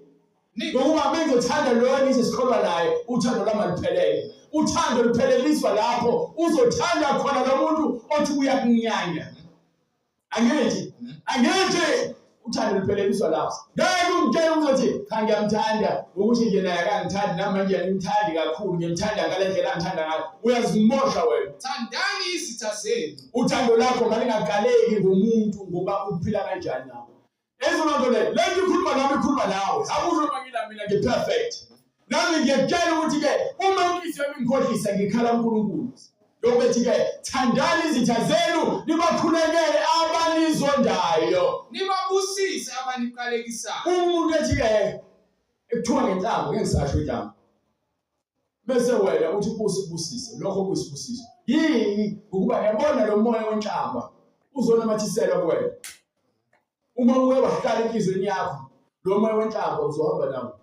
Speaker 2: Ngokuba bengizothanda loyo ngithi sikholwa naye, uthando lwami aluphelele. Uthando lupheleliswa lapho uzothanda khona lo muntu othi uyakunyanya. Angithi, angithi uthando lupheleliswa lapho. Ngeke ungitshele uzothi cha ngiyamthanda ukuthi nje naye akangithandi nami manje angimthandi kakhulu ngimthanda ngale ndlela angithanda ngayo. Uyazimosha wena.
Speaker 1: Thandani izitha zenu.
Speaker 2: Uthando lakho malingakaleki ngomuntu ngoba uphila kanjani nawe. Ezwa loo nto leyo. Le nto ikhuluma nami ikhuluma nawe. Akusho uma ngila mina ngi-perfect. Nami ngiyakutshela ukuthi-ke uma inhliziyo yami ingikhohlisa ngikhala uNkulunkulu. Lokhu bethi-ke thandani izitha zenu nibakhulekele abanizondayo.
Speaker 1: Nibabusise abaniqalekisayo.
Speaker 2: Umuntu ethi-ke ekuthiwa ngenhlamvu ngeke ngisasho inhlamvu. Bese wena uthi inkosi ibusise lokho kuyisibusiso. Yini? Ngokuba yabona lo moya wenhlamba uzonamathiselwa kuwena. Uma uke wahlala enhliziyweni yakho lo moya wenhlamba uzohamba nawo.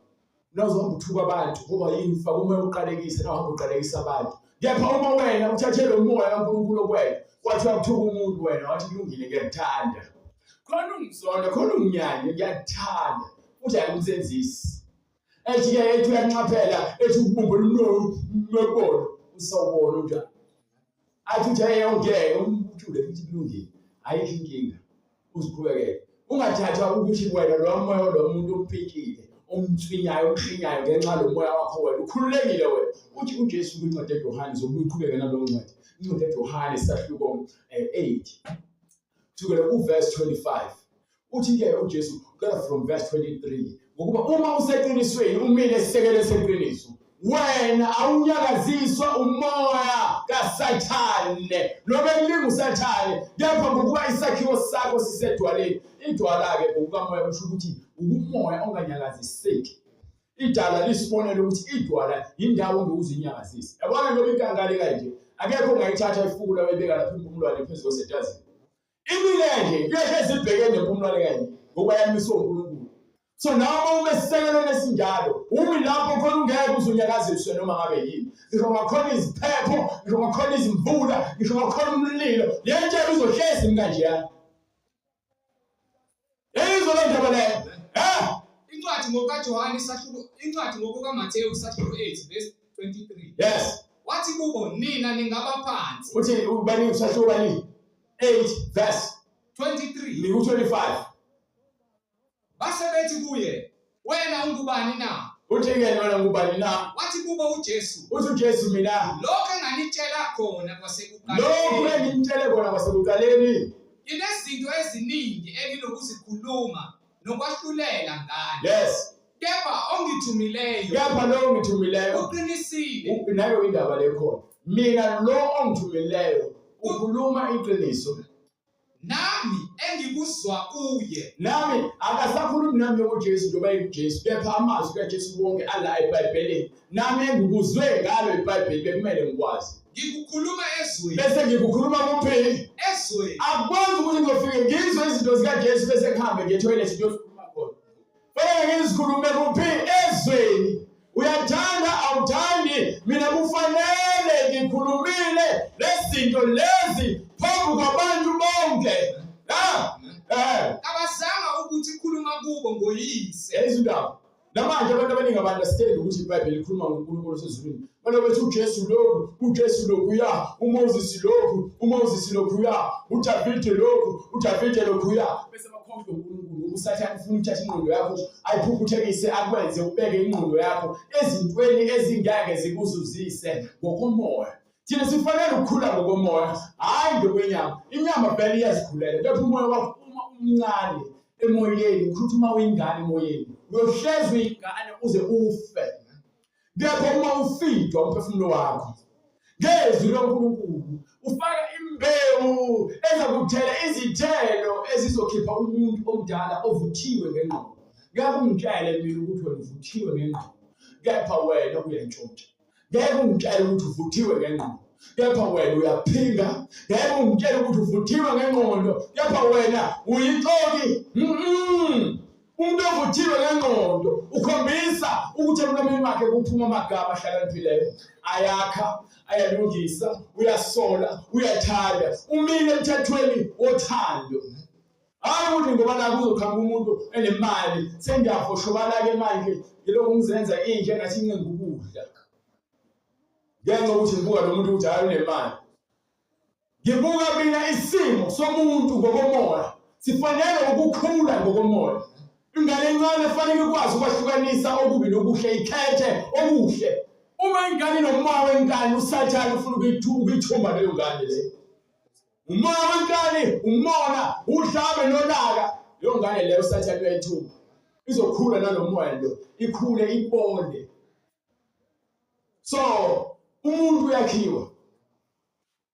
Speaker 2: Nawuzohamba uthuka abantu ngoba yini ufaka umoya uqalekise nawuhamba uqalekisa abantu. Kepha uma wena uthathe lo moya kaNkulunkulu okuwena kwathiwa kuthuka umuntu wena wathi kulungile ngiyakuthanda. Khona ungizonda khona unginyanye ngiyakuthanda futhi angimsenzisi. Ethi ke ethi uyanxaphela ethi ukubumba mebona usawubona unjani. Athi uthi hey ongeke umthule futhi kulungile. Ayikho inkinga. Uziqhubekele. Ungathathwa ukuthi wena lo moya lo muntu umpikile umtswinyayo umhlinyayo ngenxa lo moya wakho wena ukhululekile wena. Uthi uJesu kwincwadi kaJohane zokuba uqhubeke nalo ncwadi. Incwadi kaJohane isahluko 8. Kusukela kuverse 25. Uthi-ke uJesu qala from verse 23 ngokuba uma useqinisweni umile esisekelo seqiniso wena awunyakaziswa umoya kaSathane noma ekulinga uSathane kepha ngokuba isakhiwo sakho sisedwaleni idwala-ke ngokukamoya kusho ukuthi ukumoya onganyakaziseki idala lisibonelo ukuthi idwala yindawo ongeke uzinyakazise yabona njengoba inkangala kanje akekho ongayithatha ifukula wayibeka lapha impumulwane phezu kosedazini Imilenje iyohlezi ibhekene nempumulwane kanye ngoba yamiswa uNkulunkulu. So nawe uma ume esisekelweni esinjalo, umi lapho khona ungeke uzunyakaziswe noma ngabe yini. Ngisho ngakhona iziphepho, ngisho ngakhona izimvula, ngisho ngakhona umlilo, le ntshebe izohlezi imi kanjeya. Yayizwa le ndaba leyo. Eh?
Speaker 1: Incwadi ngokukaJohane isahluko incwadi ngokukaMathewu isahluko 8 verse 23.
Speaker 2: Yes.
Speaker 1: Wathi kubo nina ningabaphansi.
Speaker 2: Uthi ubani usahluko bani? 8 verse
Speaker 1: 23.
Speaker 2: Niku 25.
Speaker 1: Base bethi kuye, wena ungubani na?
Speaker 2: Uthi ke wena ngubani na?
Speaker 1: Wathi kubo uJesu,
Speaker 2: Uthi uJesu mina
Speaker 1: lokho enganitshela khona kwasekuqaleni.
Speaker 2: Lokho enginitshele khona kwasekuqaleni.
Speaker 1: Nginezinto eziningi enginokuzikhuluma nokwahlulela ngani.
Speaker 2: Yes.
Speaker 1: Kepha ongithumileyo.
Speaker 2: Kepha lo ongithumileyo
Speaker 1: uqinisile.
Speaker 2: Nayo indaba le khona. Mina lo ongithumileyo ukhuluma iqiniso.
Speaker 1: Nami engikuzwa kuye.
Speaker 2: Nami akasakhulumi nami ngoJesu njengoba enguJesu, kepha amazwi kaJesu wonke ala eBhayibhelini. Nami engikuzwe ngalo iBhayibheli bekumele ngikwazi.
Speaker 1: Ngikukhuluma ezweni.
Speaker 2: Bese ngikukhuluma kuphi?
Speaker 1: Ezweni.
Speaker 2: Akukwazi ukuthi ngizofike ngizwe izinto zikaJesu bese ngihambe ngiye etoilet ngiyozikhuluma khona. Fanele ngizikhulume kuphi? Ezweni. Uyathanda awuthandi, mina kufanele ngikhulumile lezinto lezi phambi kwabantu bonke. Ha? Eh.
Speaker 1: Abazanga ukuthi khuluma kubo ngoyise.
Speaker 2: Yayizwa indaba. Namanje abantu abaningi aba-understand ukuthi iBhayibheli likhuluma ngoNkulunkulu osezulwini. Baloku bethi uJesu lokhu, uJesu lokhuya, uMoses lokhu, uMoses lokhuya, uDavide lokhu, uDavide lokhuya. Bese bakhombe uNkulunkulu ngoba uSathane ufuna ukuthatha ingqondo yakho ayiphuphuthekise akwenze ubeke ingqondo yakho ezintweni ezingeke zikuzuzise ngokomoya. Thina sifanele ukukhula ngokomoya, hhayi ngokwenyama. Inyama vele iyazikhulela, kepha umoya wakho uma umncane emoyeni, ukhutha uma uyingane emoyeni, uyohlezi uyingane uze ufe. Kepha uma ufidwa umphefumulo wakho ngezwi likaNkulunkulu, ufaka imbewu ezakuthela izithelo ezizokhipha umuntu omdala ovuthiwe ngengqondo. Ngeke ungitshele mina ukuthi wena uvuthiwe ngengqondo, kepha wena uyantshontsha. Ngeke ungitshele ukuthi uvuthiwe ngengqondo. Kepha wena uyaphinga, ngeke ungitshele ukuthi uvuthiwe ngengqondo, kepha wena uyixoki. Umuntu ovuthiwe ngengqondo ukhombisa ukuthi emlomeni wakhe kuphuma amagama ahlakaniphileyo, ayakha, ayalungisa, uyasola, uyathanda, umile emthethweni wothando. Hayi ukuthi ngoba la kuzoqhamuka umuntu enemali sengiyafoshobala-ke manje ngilokhu ngizenza inje ngathi incenga ukudla. Ngenxa yokuthi ngibuka lo muntu ukuthi hayi unemali. Ngibuka mina isimo somuntu ngokomoya. Sifanele ukukhula ngokomoya. Ingane encane fanele ikwazi ukwahlukanisa okubi nokuhle ikhethe okuhle. Uma ingane inomoya wenkani uSathane ufuna ukuyithumba leyo ngane leyo. Umoya wenkani, umona, udlame nolaka. Leyo ngane leyo uSathane uyayithumba. Izokhula nalomoya lo, ikhule ibole. So umuntu uyakhiwa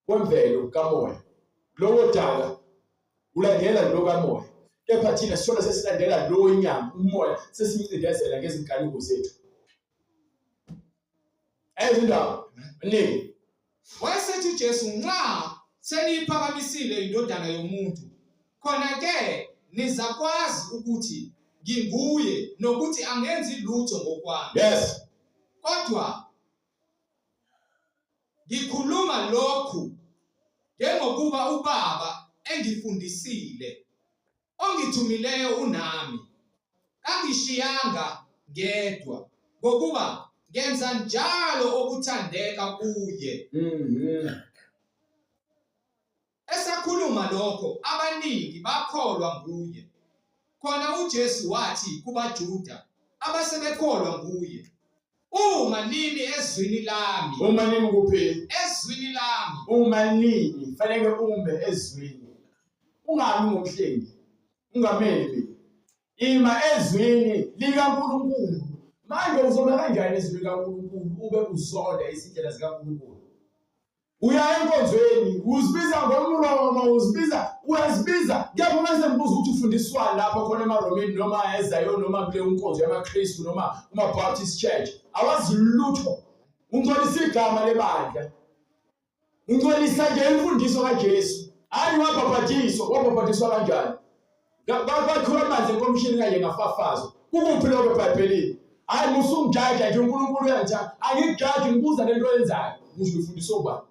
Speaker 2: kwemvelo kamoya. Lowo daka ulandela lo kamoya. Kepha thina sithola sesilandela lo inyama, umoya sesimcindezela ngezinkanuko zethu. Ezindaba ningi.
Speaker 1: Wayesethi uJesu, nxa seniyiphakamisile iNdodana yomuntu, khona-ke nizakwazi ukuthi nginguye nokuthi angenzi lutho ngokwami.
Speaker 2: Yes.
Speaker 1: Kodwa ngikhuluma lokhu njengokuba uBaba engifundisile. Ongithumileyo unami, kangishiyanga ngedwa, ngokuba ngenza njalo okuthandeka kuye. Esakhuluma lokho, abaningi bakholwa nguye. Khona uJesu wathi kubaJuda abasebekholwa nguye, Uma nimi ezwini lami.
Speaker 2: Uma nimi kuphi?
Speaker 1: Ezwini lami.
Speaker 2: Uma nimi, fanele ume ezwini. Ungami ngomhlengi. Ungameli mina. Ima ezwini likaNkulunkulu. Manje uzoba kanjani ezwini likaNkulunkulu ube uzonda izindlela zikaNkulunkulu? Uya enkonzweni, uzibiza ngomlomo, uzibiza, uyazibiza. Kepha uma sembuza ukuthi ufundiswani lapho khona emaRomeni noma eZion noma kule nkonzo yamaKristu noma kuma-Baptist Church, awazi lutho. Ungcolisa igama lebandla. Ungcolisa nje imfundiso kaJesu. Hayi wabhabhadiswa, wabhabhadiswa kanjani? Kwakhiwa amanzi enkomishini kanye ngafafazwa. Kukuphi lokho eBhayibhelini? Hayi musungijaja nje uNkulunkulu uyangithanda. Angikujaji ngibuza lento oyenzayo. Ngisho ngifundiswa ubani?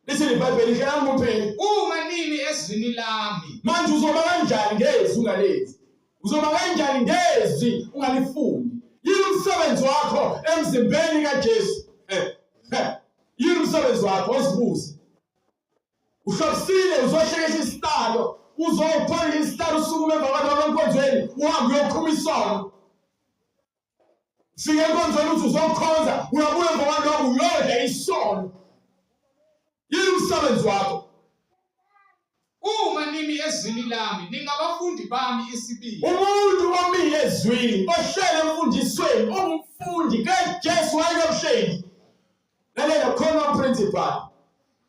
Speaker 2: Lithi iBhayibheli hlalani kuphi?
Speaker 1: Uma nimi ezwini lami.
Speaker 2: Manje uzoba kanjani ngezwi ungalenzi? Uzoba kanjani ngezwi ungalifundi? Yini umsebenzi wakho emzimbeni kaJesu? Eh, eh. Yini umsebenzi wakho ozibuze? Uhlobisile uzohlekehla isihlalo, uzophola isihlalo usukume emva kwaloko enkonzweni uhambe uyokhuma isono. Fika enkonzweni uthi uzokhonza, uyabuya emva kwaloko uyodla isono. Yini umsebenzi wakho?
Speaker 1: Uma nimi ezwini lami, ningabafundi bami isibili.
Speaker 2: Umuntu omile ezwini, ohlele emfundisweni, ungumfundi kaJesu wayekamhleli. Lalela khona uprincipal.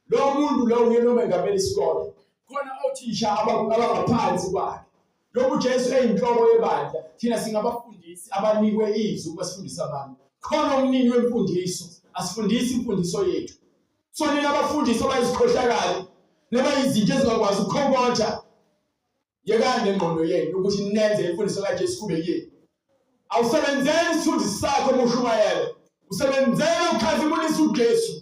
Speaker 2: Lo muntu lo uyena omengamela isikole. Khona othisha abangaphansi kwakhe. Lokhu Jesu eyinhloko yebandla, thina singabafundisi abanikwe izwi ukuba sifundise abantu. Khona umnini wemfundiso, asifundisi imfundiso yethu. So nina abafundisi abayizikhohlakali, nabayizinto ezingakwazi ukukhonkotha, Yekani nengqondo yenu ukuthi nenze imfundiso kaJesu kube yenu. Awusebenzeli isithunzi sakho uma ushumayela. Usebenzela ukukhazimulisa uJesu.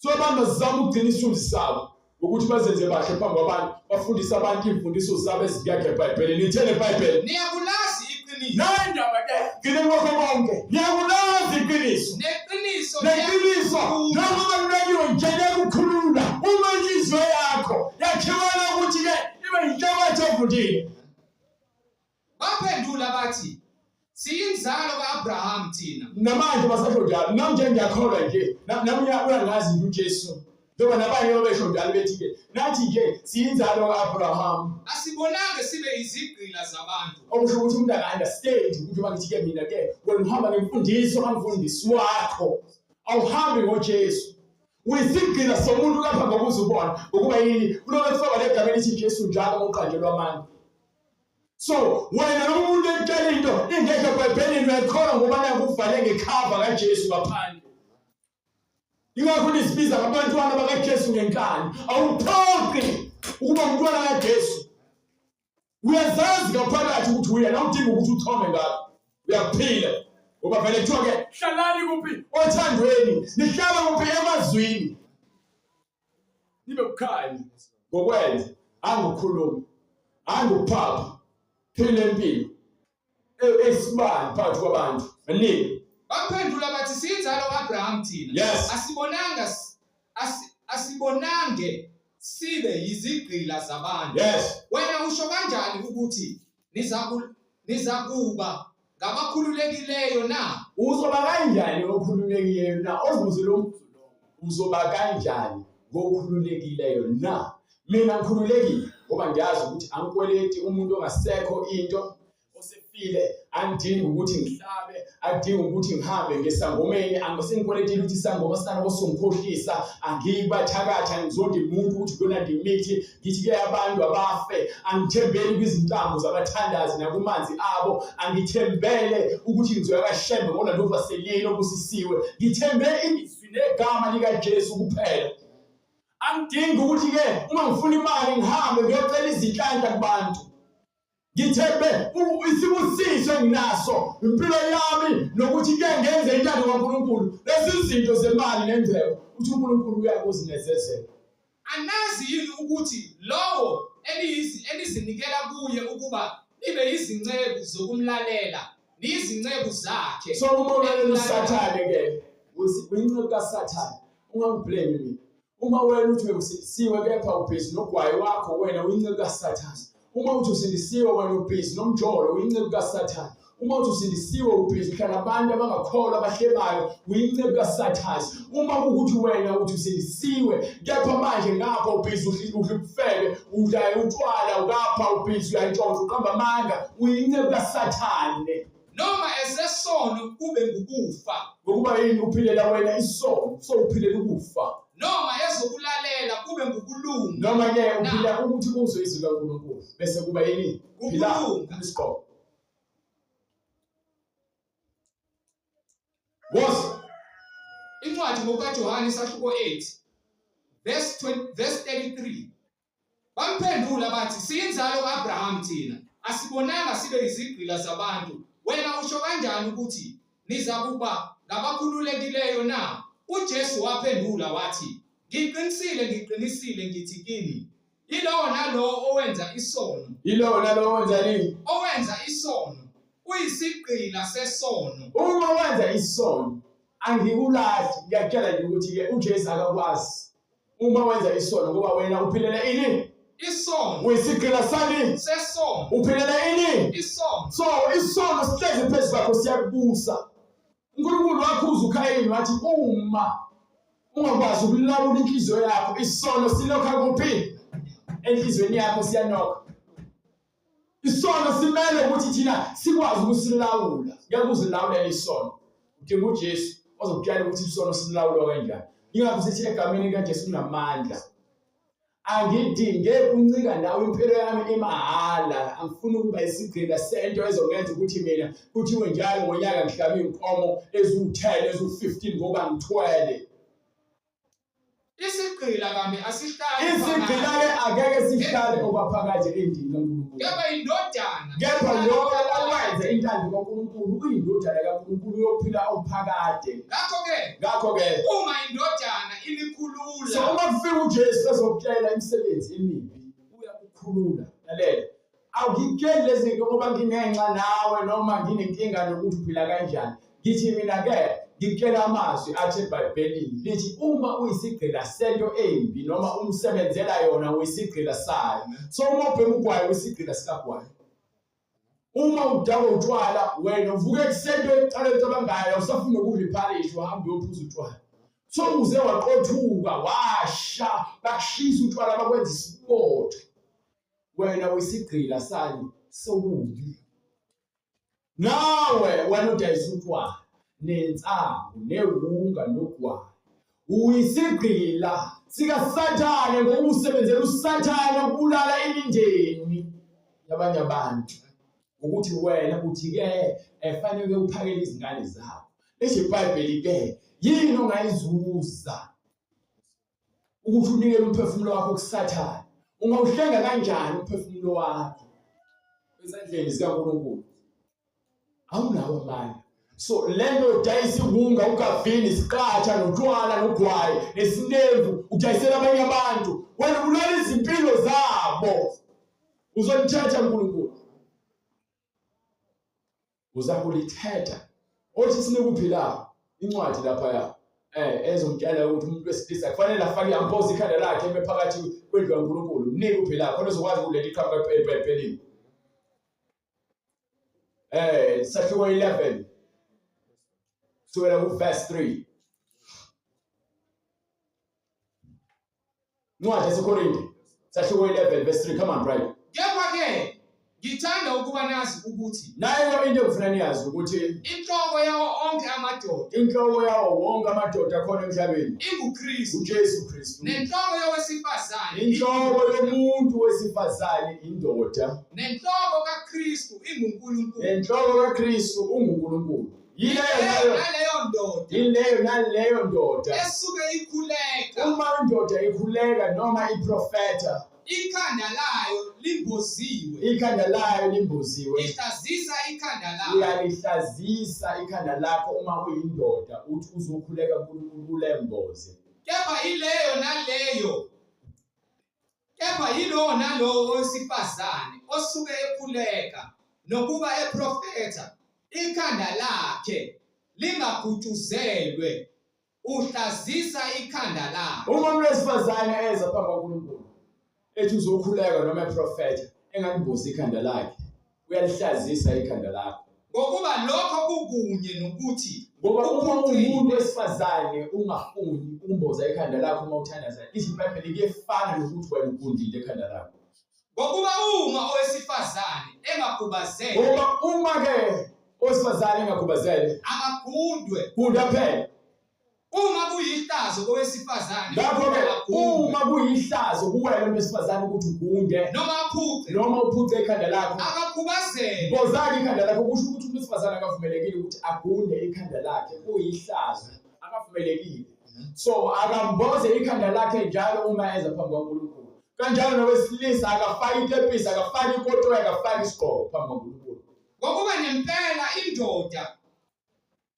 Speaker 2: So abantu bazama ukugcina isithunzi sabo ngokuthi bazenze bahle phambi kwabantu, bafundise abantu iy'mfundiso zabo ezingekho eBhayibhelini. Litheni iBhayibheli?
Speaker 1: Niyakulazi iqiniso.
Speaker 2: Nayi indaba ke, gcine kwakho konke. Niyakulazi iqiniso.
Speaker 1: Neqiniso
Speaker 2: Neqiniso njengoba libekiwe nje liyakukhulula uma inhliziyo yakho yakhiwela ukuthi-ke ibe yinhlabathi evundile.
Speaker 1: Baphendula bathi, Siyinzalo ka-Abraham thina.
Speaker 2: Namanje basasho njalo. Nami nje ngiyakholwa nje. Nami uyangazi nje uJesu. Njengoba nabanye babesho njalo bethi-ke nathi nje siyinzalo ka-Abraham.
Speaker 1: Asibonange sibe izigqila zabantu.
Speaker 2: Okusho ukuthi umuntu aka-understand ukuthi uma ngithi-ke mina ke wena uhamba ngemfundiso kamfundisi wakho. Awuhambi ngoJesu. Uyisigqila somuntu lapha ngokuze ubona ngokuba yini kulobe kufakwa legama elithi Jesu njalo ngoqanjelwa amanga. So wena noma umuntu ekutshela into ingekho eBhayibhelini uyayikholwa ngoba nakuvale ngekhava kaJesu ngaphandle. Ingakho nizibiza ngabantwana bakaJesu ngenkani. Awuphoqi ukuba umntwana kaJesu. Uyazazi ngaphakathi ukuthi uyena, awudingi ukuthi uchome ngakho. Uyaphila. Ngoba vele kuthiwa ke hlalani kuphi othandweni, nihlala kuphi emazwini. Nibe bukhali ngokwenza, angukhuluma, anguphapha. Phila impilo. Esibani phakathi kwabantu baningi.
Speaker 1: Baphendula bathi siyinzalo ka-Abraham thina.
Speaker 2: Yes.
Speaker 1: Asibonanga asibonange sibe yizigqila zabantu.
Speaker 2: Yes.
Speaker 1: Wena usho kanjani ukuthi nizakuba ngabakhululekileyo na?
Speaker 2: Uzoba kanjani okhululekileyo na? Ozibuze lo mbuzo lo. Uzoba kanjani ngokhululekileyo na? Mina ngikhululekile ngoba ngiyazi ukuthi angikweleti umuntu ongasekho into osefile, angidingi ukuthi ngihlabe, akudingi ukuthi ngihambe ngesangomeni, angisengikweletile ukuthi isangoma sinaloko songikhohlisa, angiyibathakathi, angizondi muntu ukuthi kuyona imithi, ngithi-ke abantu abafe, angithembeli kwizintambo zabathandazi nakumanzi abo, angithembele ukuthi ngizoya kaShembe ngolanda uvaselini obusisiwe, ngithembe izwi negama likaJesu kuphela. Angidingi ukuthi-ke uma ngifuna imali ngihambe ngiyocela izinhlanhla kubantu. Ngithembe isibusiso enginaso impilo yami nokuthi ke ngenze intando kaNkulunkulu. Lezi zinto zemali nengcebo uthi uNkulunkulu uyakuzinezezela.
Speaker 1: Anazi yini ukuthi lowo enizinikela kuye ukuba nibe yizinceku zokumlalela, niyizinceku zakhe.
Speaker 2: So uma ulalela uSathane ke uyinceku kaSathane, ungangiblame mina. Uma wena uthi usindisiwe kepha ubhizi nogwayi wakho wena uyinceku kaSathane. Uma uthi usindisiwe wena ubhizi nomjolo uyinceku kaSathane. Uma uthi usindisiwe ubhizi uhlala abantu abangakholwa abahlebayo uyinceku kaSathane. Uma kuwukuthi wena uthi usindisiwe kepha manje ngapha ubhizi udla ubufebe udla utshwala ukapha ubhizi uyantshontsha uqamba amanga uyinceku kaSathane.
Speaker 1: Noma esesono kube ngukufa.
Speaker 2: Ngokuba yini uphilela wena isono, so uphilela ukufa.
Speaker 1: Noma ezokulalela kube ngukulunga.
Speaker 2: Noma ke uphila ukuthi uzwe izwi likaNkulunkulu bese kuba yini? Phila isigqoko.
Speaker 1: Woza. Incwadi ngokukaJohane isahluko 8 verse 20 verse 33. Bamphendula bathi, Siyinzalo ka-Abrahamu thina, asibonanga sibe yizigqila zabantu. Wena usho kanjani ukuthi, Nizakuba ngabakhululekileyo na? UJesu waphendula wathi, Ngiqinisile, ngiqinisile ngithi kini, yilowo nalowo owenza isono,
Speaker 2: Yilowo nalowo owenzani?
Speaker 1: owenza isono uyisigqila sesono.
Speaker 2: Uma wenza isono, angikulahli, ngiyakutshela nje ukuthi-ke uJesu akakwazi. Uma wenza isono ngoba wena uphilela ini?
Speaker 1: Isono.
Speaker 2: Uyisigqila sani?
Speaker 1: Sesono.
Speaker 2: Uphilela ini?
Speaker 1: Isono.
Speaker 2: So isono sihlezi phezu kwakho siyakubusa. uNkulunkulu wakhuza uKhayini wathi uma ungakwazi ukulawula inhliziyo yakho isono silokha kuphi? Enhliziyweni yakho siyanokha. Isono simele ukuthi thina sikwazi ukusilawula. Ngeke uzilawulele isono. Udinga uJesu ozokutshela ukuthi isono silawulwa kanjani. Ingakho sithi egameni likaJesu kunamandla. Angidinge kuncika ndawo impilo yami imahhala. Angifuni ukuba isigqila sento ezongenza ukuthi mina kuthiwe njalo ngonyaka ngihlabe iy'nkomo eziwu-10 eziwu-15 ngoba ngithwele.
Speaker 1: Isigqila kambe asihlali
Speaker 2: Isigqila ke angeke sihlale okwaphakade endlini kaNkulunkulu.
Speaker 1: Kepha indodana.
Speaker 2: Kepha lowo owenza intando kaNkulunkulu uyindodana kaNkulunkulu uyophila okuphakade.
Speaker 1: Ngakho-ke
Speaker 2: Ngakho-ke
Speaker 1: uma indodana inikhulula.
Speaker 2: So uma kufika uJesu ezokutshela imisebenzi emibi uyakukhulula. Lalela. Awungitsheli lezi zinto ngoba nginenxa nawe noma nginenkinga nokuthi uphila kanjani. Ngithi mina ke ngikutshela amazwi athi eBhayibhelini lithi uma uyisigqila sento embi noma umsebenzela yona uyisigqila sayo. So uma ubhema ugwayi uyisigqila sikagwayi. Uma udakwa utshwala wena uvuka ekuseni into yokuqala oyicabangayo awusafuni nokudla iphalishi uhambe uyophuza utshwala. So uze waqothuka washa bakushisa utshwala bakwenza isibotho. Wena uyisigqila sani sobubi. Nawe wena udayisa utshwala nensangu newunga nogwayi. Uyisigqila sikaSathane ngoba usebenzela uSathane ukubulala imindeni yabanye abantu. Ukuthi wena uthi ke efanele uphakele izingane zakho. Lisho iBhayibheli ke Yini ongayizuza ukuthi unikele umphefumulo wakho kuSathane? Ungawuhlenga kanjani umphefumulo wakho ezandleni zikaNkulunkulu? Awunawo amandla. So lento udayisa iwunga, ugavini, isiqatha, notshwala, nogwayi, nesinemvu, udayisela abanye abantu, wena ubulala izimpilo zabo. Uzolithetha uNkulunkulu, uzakulithetha. Othi sinikuphi la incwadi laphaya ezomtshela ukuthi umuntu wesilisa kufanele afake ampoze ikhanda lakhe eme phakathi kwendlu kaNkulunkulu. Mnike uphi la khona uzokwazi ukuletha iqhamuka eBhayibhelini. Sahluko 11 kusukela ku verse 3. Incwadi yaseKorinte sahluko 11 verse 3. Come on, bride.
Speaker 1: Kepha ke ngithanda ukuba nazi ukuthi
Speaker 2: Nayo into engifuna niyazi ukuthi
Speaker 1: inhloko yawo onke amadoda
Speaker 2: inhloko yawo wonke amadoda akhona emhlabeni
Speaker 1: inguKristu,
Speaker 2: uJesu Kristu.
Speaker 1: Nenhloko yowesifazane
Speaker 2: Inhloko yomuntu wesifazane indoda.
Speaker 1: Nenhloko kaKristu inguNkulunkulu.
Speaker 2: Nenhloko kaKristu unguNkulunkulu. Yileyo
Speaker 1: naleyo ndoda,
Speaker 2: yileyo naleyo ndoda
Speaker 1: esuke ikhuleka,
Speaker 2: uma indoda ikhuleka noma iprofetha,
Speaker 1: ikhanda layo limboziwe,
Speaker 2: ikhanda layo limboziwe,
Speaker 1: ihlazisa ikhanda layo.
Speaker 2: Uyalihlazisa ikhanda lakho uma uyindoda uthi uzokhuleka uNkulunkulu ulemboze.
Speaker 1: Kepha yileyo naleyo, kepha yilowo nalowo owesifazane osuke ekhuleka nokuba eprofetha, ikhanda lakhe lingagutshuzelwe, uhlazisa ikhanda lakhe.
Speaker 2: Uma umuntu wesifazane eza phambi kwaNkulunkulu ethi uzokhuleka noma eprofetha, engalimbozi ikhanda lakhe, uyalihlazisa ikhanda lakho.
Speaker 1: Ngokuba lokho kukunye nokuthi
Speaker 2: Ngoba uma uwumuntu wesifazane ungafuni ukumboza ikhanda lakho uma uthandaza, lithi iBhayibheli kuyefana nokuthi wena ugundile ekhanda lakho.
Speaker 1: Ngokuba uma owesifazane engakhubazele,
Speaker 2: Ngoba uma-ke owesifazane engakhubazele,
Speaker 1: akagundwe.
Speaker 2: Gunda phela.
Speaker 1: Uma kuyihlazo kowesifazane,
Speaker 2: Ngakho-ke uma kuyihlazo kuwena umuntu wesifazane ukuthi ugunde
Speaker 1: noma aphuce,
Speaker 2: noma uphuce ikhanda lakho,
Speaker 1: akakhubazele.
Speaker 2: Mbozake ikhanda lakho. Kusho ukuthi umuntu wesifazane akavumelekile ukuthi agunde ikhanda lakhe, kuyihlazo, akavumelekile. So akamboze ikhanda lakhe njalo uma eza phambi kwaNkulunkulu. Kanjalo nowesilisa akafaki ikepisi, akafaki ikotoyi, akafaki isigqoko phambi kwaNkulunkulu.
Speaker 1: Ngokuba nempela indoda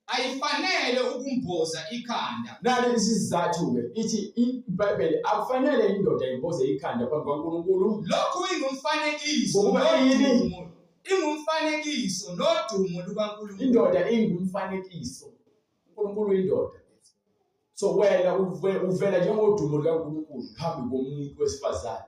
Speaker 1: ayifanele ukumboza ikhanda.
Speaker 2: Nali isizathu-ke, ithi iBhayibheli akufanele indoda imboze ikhanda phambi kwaNkulunkulu.
Speaker 1: Lokhu ingumfanekiso
Speaker 2: Ngokuba iyini?
Speaker 1: nodumo, ingumfanekiso nodumo lukaNkulunkulu.
Speaker 2: Indoda ingumfanekiso. uNkulunkulu indoda. So wena uvela njengodumo lukaNkulunkulu phambi komuntu wesifazane.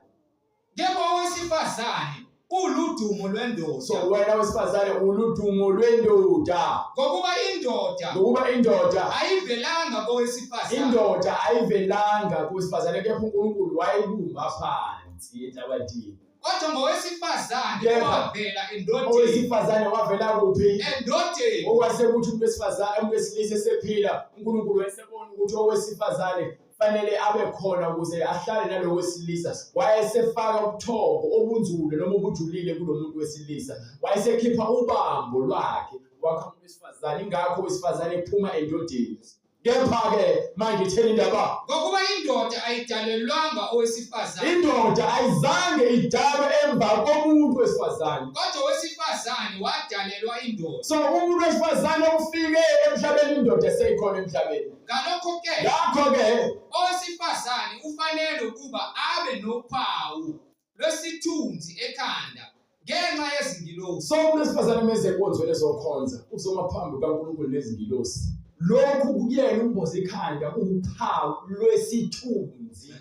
Speaker 1: Kepha owesifazane uludumo lwendoda.
Speaker 2: So wena wesifazane uludumo lwendoda.
Speaker 1: Ngokuba indoda,
Speaker 2: Ngokuba indoda
Speaker 1: ayivelanga kowesifazane.
Speaker 2: Indoda ayivelanga kowesifazane, kepha uNkulunkulu wayibumba phansi enhlabathini.
Speaker 1: Kodwa ngowesifazane
Speaker 2: Kepha
Speaker 1: owavela endodeni.
Speaker 2: Owesifazane wavela kuphi?
Speaker 1: Endodeni.
Speaker 2: Okwase kuthi umuntu wesifazane, umuntu wesilisa esephila, uNkulunkulu wayesebona ukuthi owesifazane fanele abe khona ukuze ahlale nalowo wesilisa. Wayesefaka ubuthongo obunzulu noma obujulile kulo muntu wesilisa. Wayesekhipha ubambo lwakhe wakha umuntu wesifazane. Ingakho owesifazane ephuma endodeni. Kepha-ke manje itheni indaba?
Speaker 1: Ngokuba indoda ayidalelwanga owesifazane.
Speaker 2: Indoda ayizange idalwe emva komuntu wesifazane.
Speaker 1: Kodwa owesifazane wadalelwa indoda.
Speaker 2: So umuntu wesifazane ufike emhlabeni indoda eseyikhona emhlabeni.
Speaker 1: Ngalokho-ke,
Speaker 2: Ngakho-ke
Speaker 1: owesifazane ufanele ukuba abe nophawu lwesithunzi ekhanda ngenxa yezingilosi.
Speaker 2: So umuntu wesifazane meze enkonzweni ezokhonza uzoma phambi kukaNkulunkulu nezingilosi. Lokhu kuyena umboza ikhanda kuwuphawu lwesithunzi.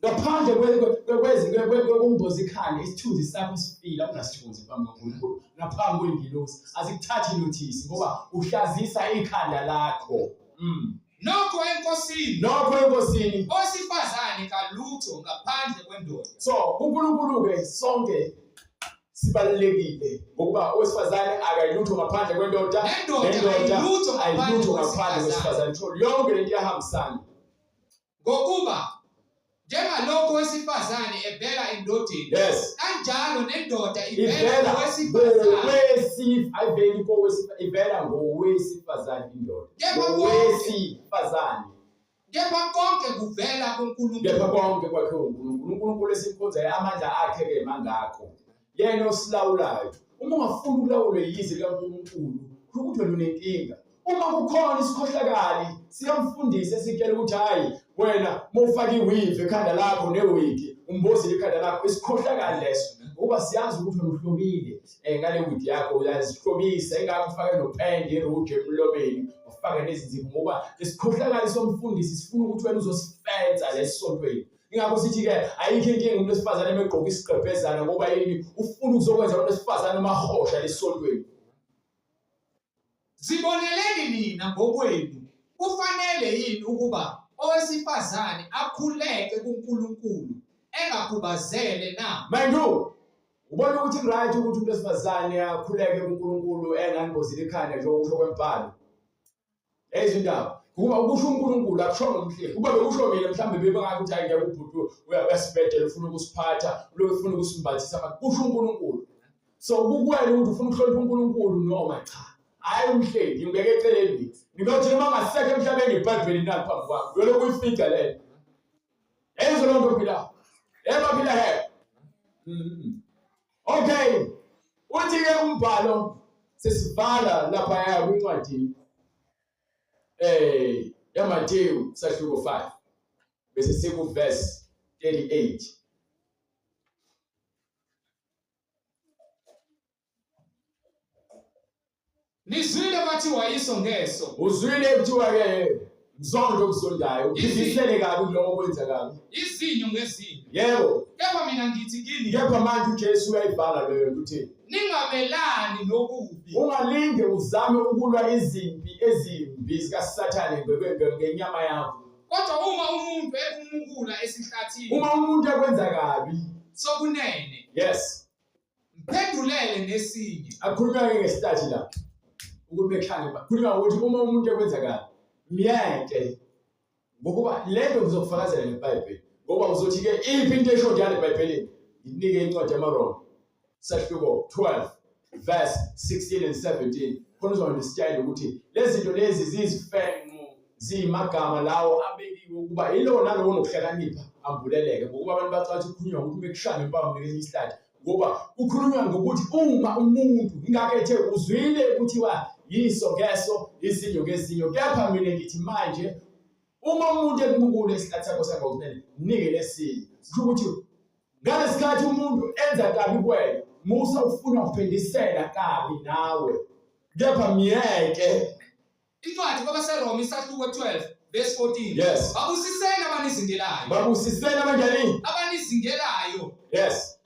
Speaker 2: Ngaphandle kwekumboza ikhanda, isithunzi sakho sifile, awunasithunzi phambi kukaNkulunkulu naphambi kwengilosi. Azikuthathi nothisi ngoba uhlazisa ikhanda lakho.
Speaker 1: Nokho eNkosini,
Speaker 2: Nokho eNkosini,
Speaker 1: owesifazane kalutho ngaphandle kwendoda.
Speaker 2: So kuNkulunkulu-ke sonke sibalulekile ngokuba owesifazane akayilutho ngaphandle kwendoda,
Speaker 1: Nendoda ayilutho ngaphandle
Speaker 2: ayilutho ngaphandle
Speaker 1: kwesifazane.
Speaker 2: kwesifazane. So yonke lento iyahambisana.
Speaker 1: Ngokuba njengalokhu Njengalokho owesifazane evela endodeni,
Speaker 2: Yes.
Speaker 1: kanjalo nendoda ivela
Speaker 2: Ivela
Speaker 1: kowesifazane.
Speaker 2: ayiveli ivela ngowesifazane indoda.
Speaker 1: Kepha konke
Speaker 2: Ngowesifazane.
Speaker 1: kepha konke kuvela
Speaker 2: Kepha
Speaker 1: kuNkulunkulu.
Speaker 2: konke kwakhe uNkulunkulu. uNkulunkulu esimkhonzayo amandla akhe ke mangakho. Yena osilawulayo. Uma ungafuni ukulawulwa yize likaNkulunkulu, kusho ukuthi wena unenkinga. Uma kukhona isikhohlakali, siyamfundisa esitshela ukuthi hayi wena mawufaka iweave ekhanda lakho newigi, umbozile ikhanda lakho, isikhohlakali leso. Ngoba siyazi ukuthi wena uhlobile ngale wig yakho uyazihlobisa, ingakho ufake nopende iruji emlomeni, ufake nezinzipho ngoba isikhohlakali somfundisi sifuna ukuthi wena uzosifensa lesontweni. Ingakho sithi-ke ayikho inkinga umuntu wesifazane uma egqoka isigqebhezana ngoba yini ufuna ukuzokwenza umuntu wesifazane umahosha lesontweni.
Speaker 1: Ziboneleni nina ngokwenu, kufanele yini ukuba owesifazane akhuleke kuNkulunkulu engakhubazele na?
Speaker 2: Mind you, ubona ukuthi right ukuthi umuntu wesifazane akhuleke kuNkulunkulu enganibozile ikhanda njengokusho kwembhalo. Ezindaba kuba ukusho uNkulunkulu akushongo umhleli. Kuba bekusho mina mhlawumbe bebengathi ukuthi hayi ngeke ubhuti uyasibhedela ufuna ukusiphatha, uloku ufuna ukusimbathisa, kusho uNkulunkulu. So kukuwena ukuthi ufuna ukuhlonipha uNkulunkulu noma cha. Hayi umhleli, ngibeke eceleni. Ngikothi noma ngasekho emhlabeni iBhayibheli nali phambi kwakho. Uyolokhu uyifica leyo. Eyizo loo nto phila. Yebo phila he. Okay. Uthi-ke umbhalo sesivala lapha kwincwadi yaMateyu sahluko 5 bese siku verse 38.
Speaker 1: Nizwile kwathiwa iso ngeso.
Speaker 2: Uzwile kuthiwa ke mzondo okuzondayo, uphindisele kabi kuloko okwenza kabi.
Speaker 1: Izinyo ngezinyo.
Speaker 2: Yebo.
Speaker 1: Kepha mina ngithi kini.
Speaker 2: Kepha manje uJesu uyayibhala leyo nto uthi
Speaker 1: ningamelani nokubi.
Speaker 2: Ungalinge uzame ukulwa izimpi ezimbi zikaSathane ngenyama yakho.
Speaker 1: Kodwa uma umuntu ekumukula esihlathini.
Speaker 2: Uma umuntu ekwenza kabi.
Speaker 1: Sokunene.
Speaker 2: Yes.
Speaker 1: Mphendulele nesinye.
Speaker 2: Akhulunywa ke ngesihlathi la. Ukuthi bekhane ba. Khulunywa ukuthi uma umuntu ekwenza kabi, myeke. Ngokuba lento ngizokufakazela ngeBhayibheli. Ngoba uzothi ke iphi into esho njalo eBhayibhelini? Nginike incwadi yamaRoma. Sahluko 12 verse 16 and 17. Khona uzounderstand ukuthi lezi zinto lezi zizifenqo, ziyimagama lawo abekiwe ukuba yilowo nalowo onokuhlakanipha ambuleleke, ngokuba abantu bacathi kukhulunywa ngokuthi bekushaya ngempama ngesinye isihlathi, ngoba kukhulunywa ngokuthi uma umuntu ingakho ethe uzwile kuthiwa yiso ngeso izinyo ngezinyo, kepha mina ngithi manje uma umuntu ekumukule isihlathi sakho sangokunene mnike lesinye. Kusho ukuthi ngalesikhathi umuntu enza kabi kuwena, musa ufuna ukuphindisela kabi nawe, kepha myeke.
Speaker 1: Incwadi kwabaseRoma isahluko 12 verse 14.
Speaker 2: Yes.
Speaker 1: Babusiseni abanizingelayo.
Speaker 2: Babusiseni abanjani?
Speaker 1: Abanizingelayo.
Speaker 2: Yes.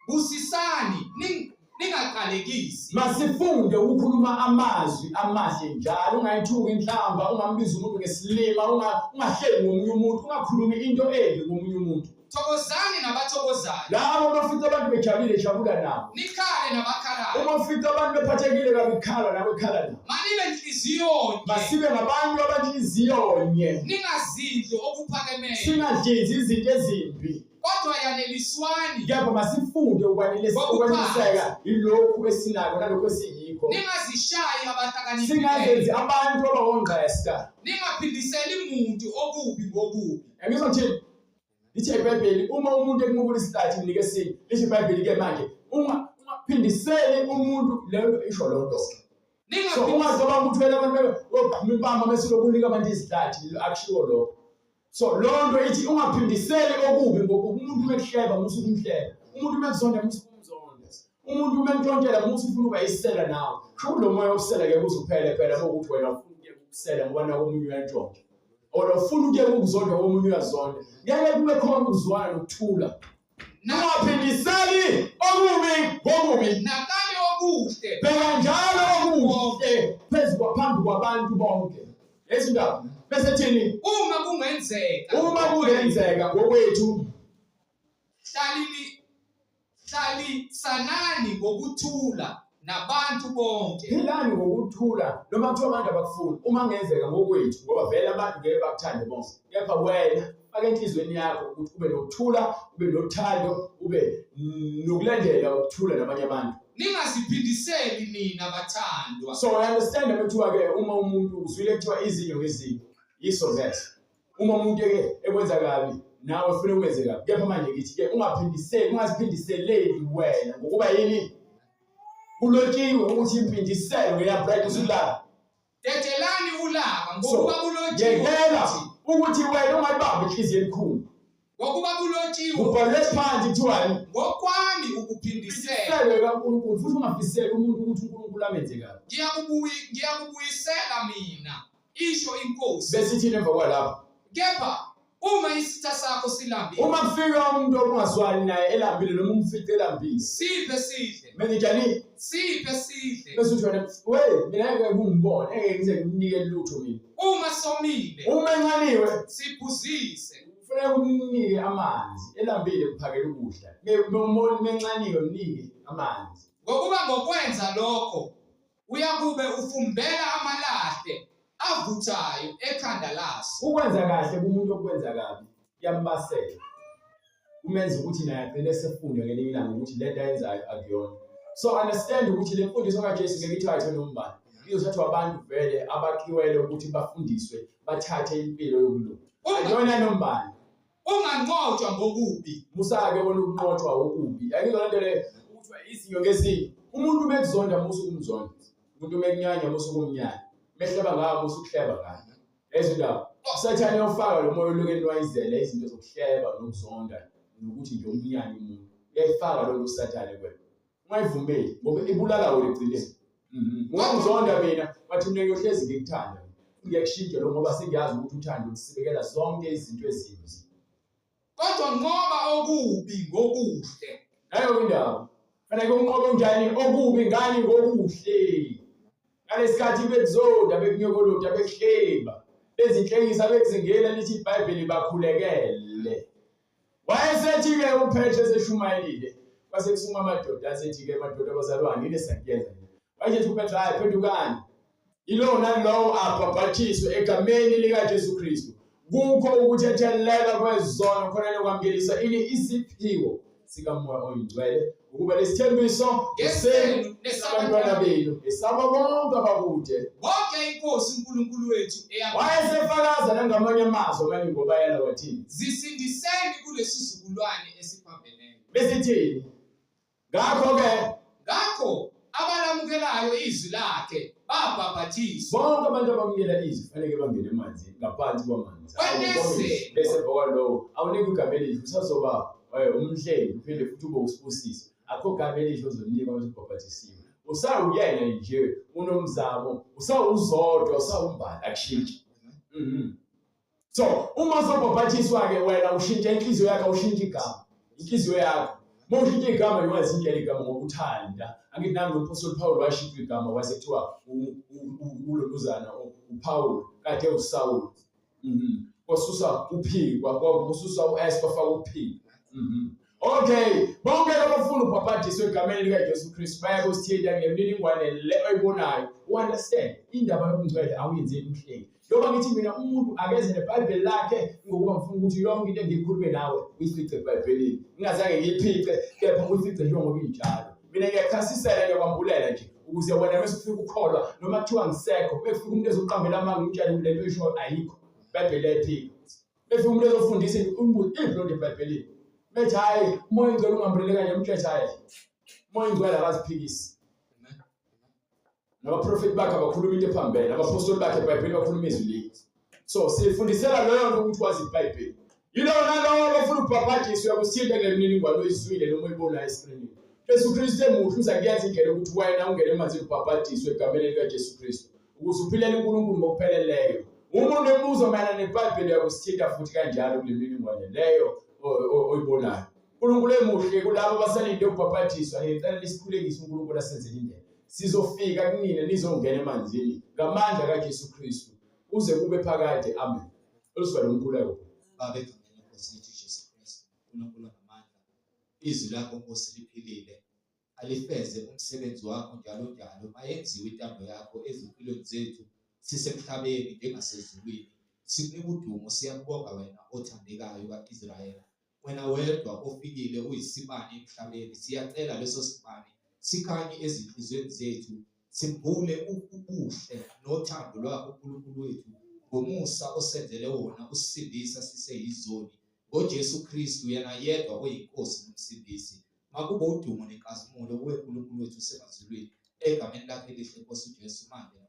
Speaker 1: Busisani ningaqalekisi.
Speaker 2: Masifunde ukukhuluma amazwi amahle njalo, ungayithuki inhlamba, ungambizi umuntu ngesilima, ungahleki ngomunye umuntu, ungakhulumi into embi ngomunye umuntu.
Speaker 1: Thokozani nabathokozayo.
Speaker 2: Labo bafica abantu bejabulile, jabula nabo.
Speaker 1: Nikhale nabakhalayo.
Speaker 2: Uma ufica abantu bephathekile kabi, khala nawe, khala nabo.
Speaker 1: Manibe nhliziyo nye.
Speaker 2: Masibe ngabantu abanhliziyo nye.
Speaker 1: Ningazidli okuphakemeyo.
Speaker 2: Singadlinzi izinto ezimbi.
Speaker 1: Kodwa yaneliswani.
Speaker 2: Kepha masifunde ukwaneliseka yilokhu esinako nalokhu esiyikho.
Speaker 1: Ningazishayi abahlakaniphileyo.
Speaker 2: Singazenzi abantu abawongqesta.
Speaker 1: Ningaphindiseli muntu okubi ngokubi.
Speaker 2: Ngizwa ngithini? Lithi iBhayibheli uma umuntu ekumukula isihlathi mnike esinye. Lithi iBhayibheli ke manje ungaphindiseli umuntu leyo nto isho leyo nto. So ungacabanga ukuthi wena abantu ogquma impama bese lokunika abantu izihlathi, akushiwo lokho. So leyo nto ithi ungaphindiseli okubi ngokubi. Umuntu uma ekuhleba musa ukumhleba, umuntu uma ekuzonda musa ukumzonda, umuntu uma entshontshela musa ufuna ukuba isela nawe. Kusho lo moya wokusela ke kuzophela phela uma ukuthi wena ufuna ukuyeka ukusela ngoba nawe omunye uyantshontsha. Or ufuna ukuyeka ukuzonda omunye uyazonda. Ngeke kube khona ukuzwana nokuthula. Ungaphindiseli okubi ngokubi.
Speaker 1: Nakani okuhle.
Speaker 2: Bheka njalo okuhle phezu kwaphambi kwabantu bonke. Lezi ndaba bese thini?
Speaker 1: Uma kungenzeka.
Speaker 2: Uma kungenzeka ngokwethu.
Speaker 1: Hlalisanani ngokuthula nabantu bonke.
Speaker 2: Philani ngokuthula noma kuthiwa abantu abakufuni, uma kungenzeka ngokwethu, ngoba vele abantu ngeke bakuthande bonke. Kepha wena Faka enhliziyweni yakho ukuthi ube nokuthula, ube nothando, ube nokulandela ukuthula nabanye abantu.
Speaker 1: Ningaziphindiseli nina bathandwa.
Speaker 2: So I understand kuthiwa ke uma umuntu uzwile kuthiwa izinyo ngezinyo, yiso leso. Uma umuntu ke ekwenza kabi nawe ufuna ukwenze kabi. Kepha manje ngithi ke ungaphindiseli, ungaziphindiseleli wena ngokuba yini? Kulotshiwe ukuthi impindiselo ngeyaBright usulala.
Speaker 1: Dedelani ulaka ngokuba kulotshiwe
Speaker 2: yekela ukuthi wena ungayibambi inhliziyo elikhulu.
Speaker 1: Ngokuba kulotshiwe
Speaker 2: kubhalwe phansi kuthiwani?
Speaker 1: Ngokwami ukuphindisela.
Speaker 2: Phindiselo kaNkulunkulu futhi ungafiseli umuntu ukuthi uNkulunkulu amenze kabi.
Speaker 1: Ngiyakubuyisela mina, isho inkosi.
Speaker 2: Besithini emva kwalapho?
Speaker 1: Kepha uma isitha sakho silambile,
Speaker 2: uma kufika umuntu ongazwani naye elambile noma umfice elambile,
Speaker 1: siphe sidle.
Speaker 2: Menze njani?
Speaker 1: Siphe sidle.
Speaker 2: Bese uthi wena, we mina ngeke ungibone, ngeke ngize ngikunike lutho mina.
Speaker 1: Uma somile,
Speaker 2: uma encaniwe,
Speaker 1: siphuzise.
Speaker 2: Kufanele umnike amanzi, elambile mphakele ukudla. Mencaniwe mnike amanzi.
Speaker 1: Ngokuba ngokwenza lokho uyakube ufumbela amalahle avuthayo ekhanda laso.
Speaker 2: Ukwenza kahle kumuntu okwenza kabi kuyambasela, kumenza ukuthi naye agcine esefunda ngelinye ilanga ukuthi lento ayenzayo akuyona. So understand ukuthi le mfundiso kaJesu ngeke ithathwe nombani, izothathwa abantu vele abakhiwele ukuthi bafundiswe bathathe impilo yokulunga. Akuyona nombani.
Speaker 1: Unganqotshwa ngokubi.
Speaker 2: Musa-ke wena ukunqotshwa okubi. Ayikho lento le ukuthiwa izinyo ngezinyo. Umuntu mekuzonda musa ukumzonda. Umuntu mekunyanya musa ukumnyanya. Mehleba ngawe musa ukuhleba ngawe. Lezo ndaba. Sathane uyofaka lo moya oloku enwayizela izinto zokuhleba nokuzonda nokuthi nje umnyanya umuntu. Uyayifaka lolo Sathane kuwena. Ungayivumeli ngoba ibulala wena ekugcineni. Ungangizonda mina, bathi mina ngiyohlezi ngikuthanda. Ngiyakushintsha lo ngoba sengiyazi ukuthi uthando lusibekela zonke izinto ezimbi.
Speaker 1: Kodwa nqoba okubi ngokuhle.
Speaker 2: Nayo indaba. Fanele unqobe unjani okubi ngani ngokuhle. Ngalesikhathi bekuzonda, bekunyokoloda, bekuhleba, bezinhlekisa, bekuzingela lithi iBhayibheli bakhulekele. Wayesethi-ke uPetru eseshumayelile, kwase kusukuma amadoda asethi-ke madoda abazalwane yini esakuyenza nje. Wayesethi uPetru hayi phendukani. Yilowo nalowo abhabhathiswe egameni likaJesu Kristu. Kukho ukuthethelelwa kwezono khona lokwamukelisa ini isiphiwo sikaMoya oyiNgcwele ukuba lesithembiso
Speaker 1: ngesenu
Speaker 2: nesabantwana benu esabo bonke abakude
Speaker 1: bonke inkosi uNkulunkulu wethu
Speaker 2: wayesefakaza nangamanye amazwi amaningi ngoba yena wathini
Speaker 1: zisindiseni kulesizukulwane esiphambeneyo
Speaker 2: besithini ngakho-ke
Speaker 1: ngakho abalamukelayo izwi lakhe babhabhathiswa
Speaker 2: bonke abantu abamukela izwi kufanele bangene emanzini ngaphansi kwamanzi bese kwalowo awunikwa igama elihle usazoba umhleli uphinde futhi ube usibusiso akho gama elihle ozonikwa uma ubhabhathisiwe usawuyena nje unomzamo usawuzodwa usawumbala akushintshi. So uma usobhabhathiswa-ke wena ushintsha inhliziyo yakho, awushintshe igama, inhliziyo yakho. Uma ushintsha igama ngiwazintshela igama ngokuthanda. Angithi nami nomphostoli Paul washintsha igama wase kuthiwa uloluzana uPaul kade uSaul. Kwasusa uphikwa, kwasusa u-S kwafaka uPhi. Okay, bonke abafuna ubhabhadiswe egameni likaJesu Kristu baya kusithinta ngemininingwane le oyibonayo. U-understand indaba yobungcwele awuyenzeli umhleli. Njengoba ngithi mina umuntu akeze neBhayibheli lakhe ngokuba ngifuna ukuthi yonke into engiyikhulume nawe uyifice eBhayibhelini. Ngingazange ngiyiphike kepha uyifice njengoba injalo. Mina ngiyachasisela ngiyakwambulela nje ukuze wena bese ufika ukholwa noma kuthiwa ngisekho befika umuntu ezoqambela amanga umtshele ukuthi lento oyishoyo ayikho. IBhayibheli liyayiphika. Befika umuntu ezofundisa umbuzo iphi lonto eBhayibhelini. Bethi hayi umoya ongcwele ungambulele kanje umtshele hayi. Umoya ongcwele akaziphikisi. Nabaprofeti bakhe abakhuluma into ephambene, abapostoli bakhe eBhayibhelini bakhuluma izwi linye. So sifundisela leyo nto ukuthi wazi iBhayibheli. Yilowo nalowo abafuna ukubhabhadiswa uyakusithinta kule mininingwane oyizwile noma oyibonayo eskrinini. Jesu Kristu emuhle uza kuyenza indlela yokuthi wena ungene emanzini ubhabhadiswe egameni likaJesu Kristu ukuze uphilele uNkulunkulu ngokupheleleyo. Uma unemibuzo mayelana neBhayibheli uyakusithinta futhi kanjalo kule mininingwane leyo oyibonayo. uNkulunkulu emuhle kulabo abasalinde ukubhabhadiswa, ngicela nisikhulekise uNkulunkulu asenzele indlela. Sizofika kunina nizongena emanzini ngamandla kaJesu Kristu kuze kube phakade. Amen. Olusivale umkhuleko.
Speaker 1: Baba egameni lenkosi yethu Jesu Kristu, uNkulunkulu onamandla, izwi lakho Nkosi liphilile, alifeze umsebenzi wakho njalo njalo, mayenziwe intando yakho ezimpilweni zethu sisemhlabeni njengasezulwini. Sikunika udumo, siyakubonga wena othandekayo ka-Israyeli. Wena wedwa ofikile uyisibane emhlabeni. Siyacela leso sibane sikhanye ezinhliziyweni zethu, simbule ubuhle nothando lwakho uNkulunkulu wethu ngomusa osenzele wona usisindisa siseyizoni ngoJesu Kristu yena yedwa oyiNkosi noMsindisi. Makube udumo nenkazimulo kuwe Nkulunkulu wethu osemazulwini, egameni lakhe elihle Nkosi uJesu manje.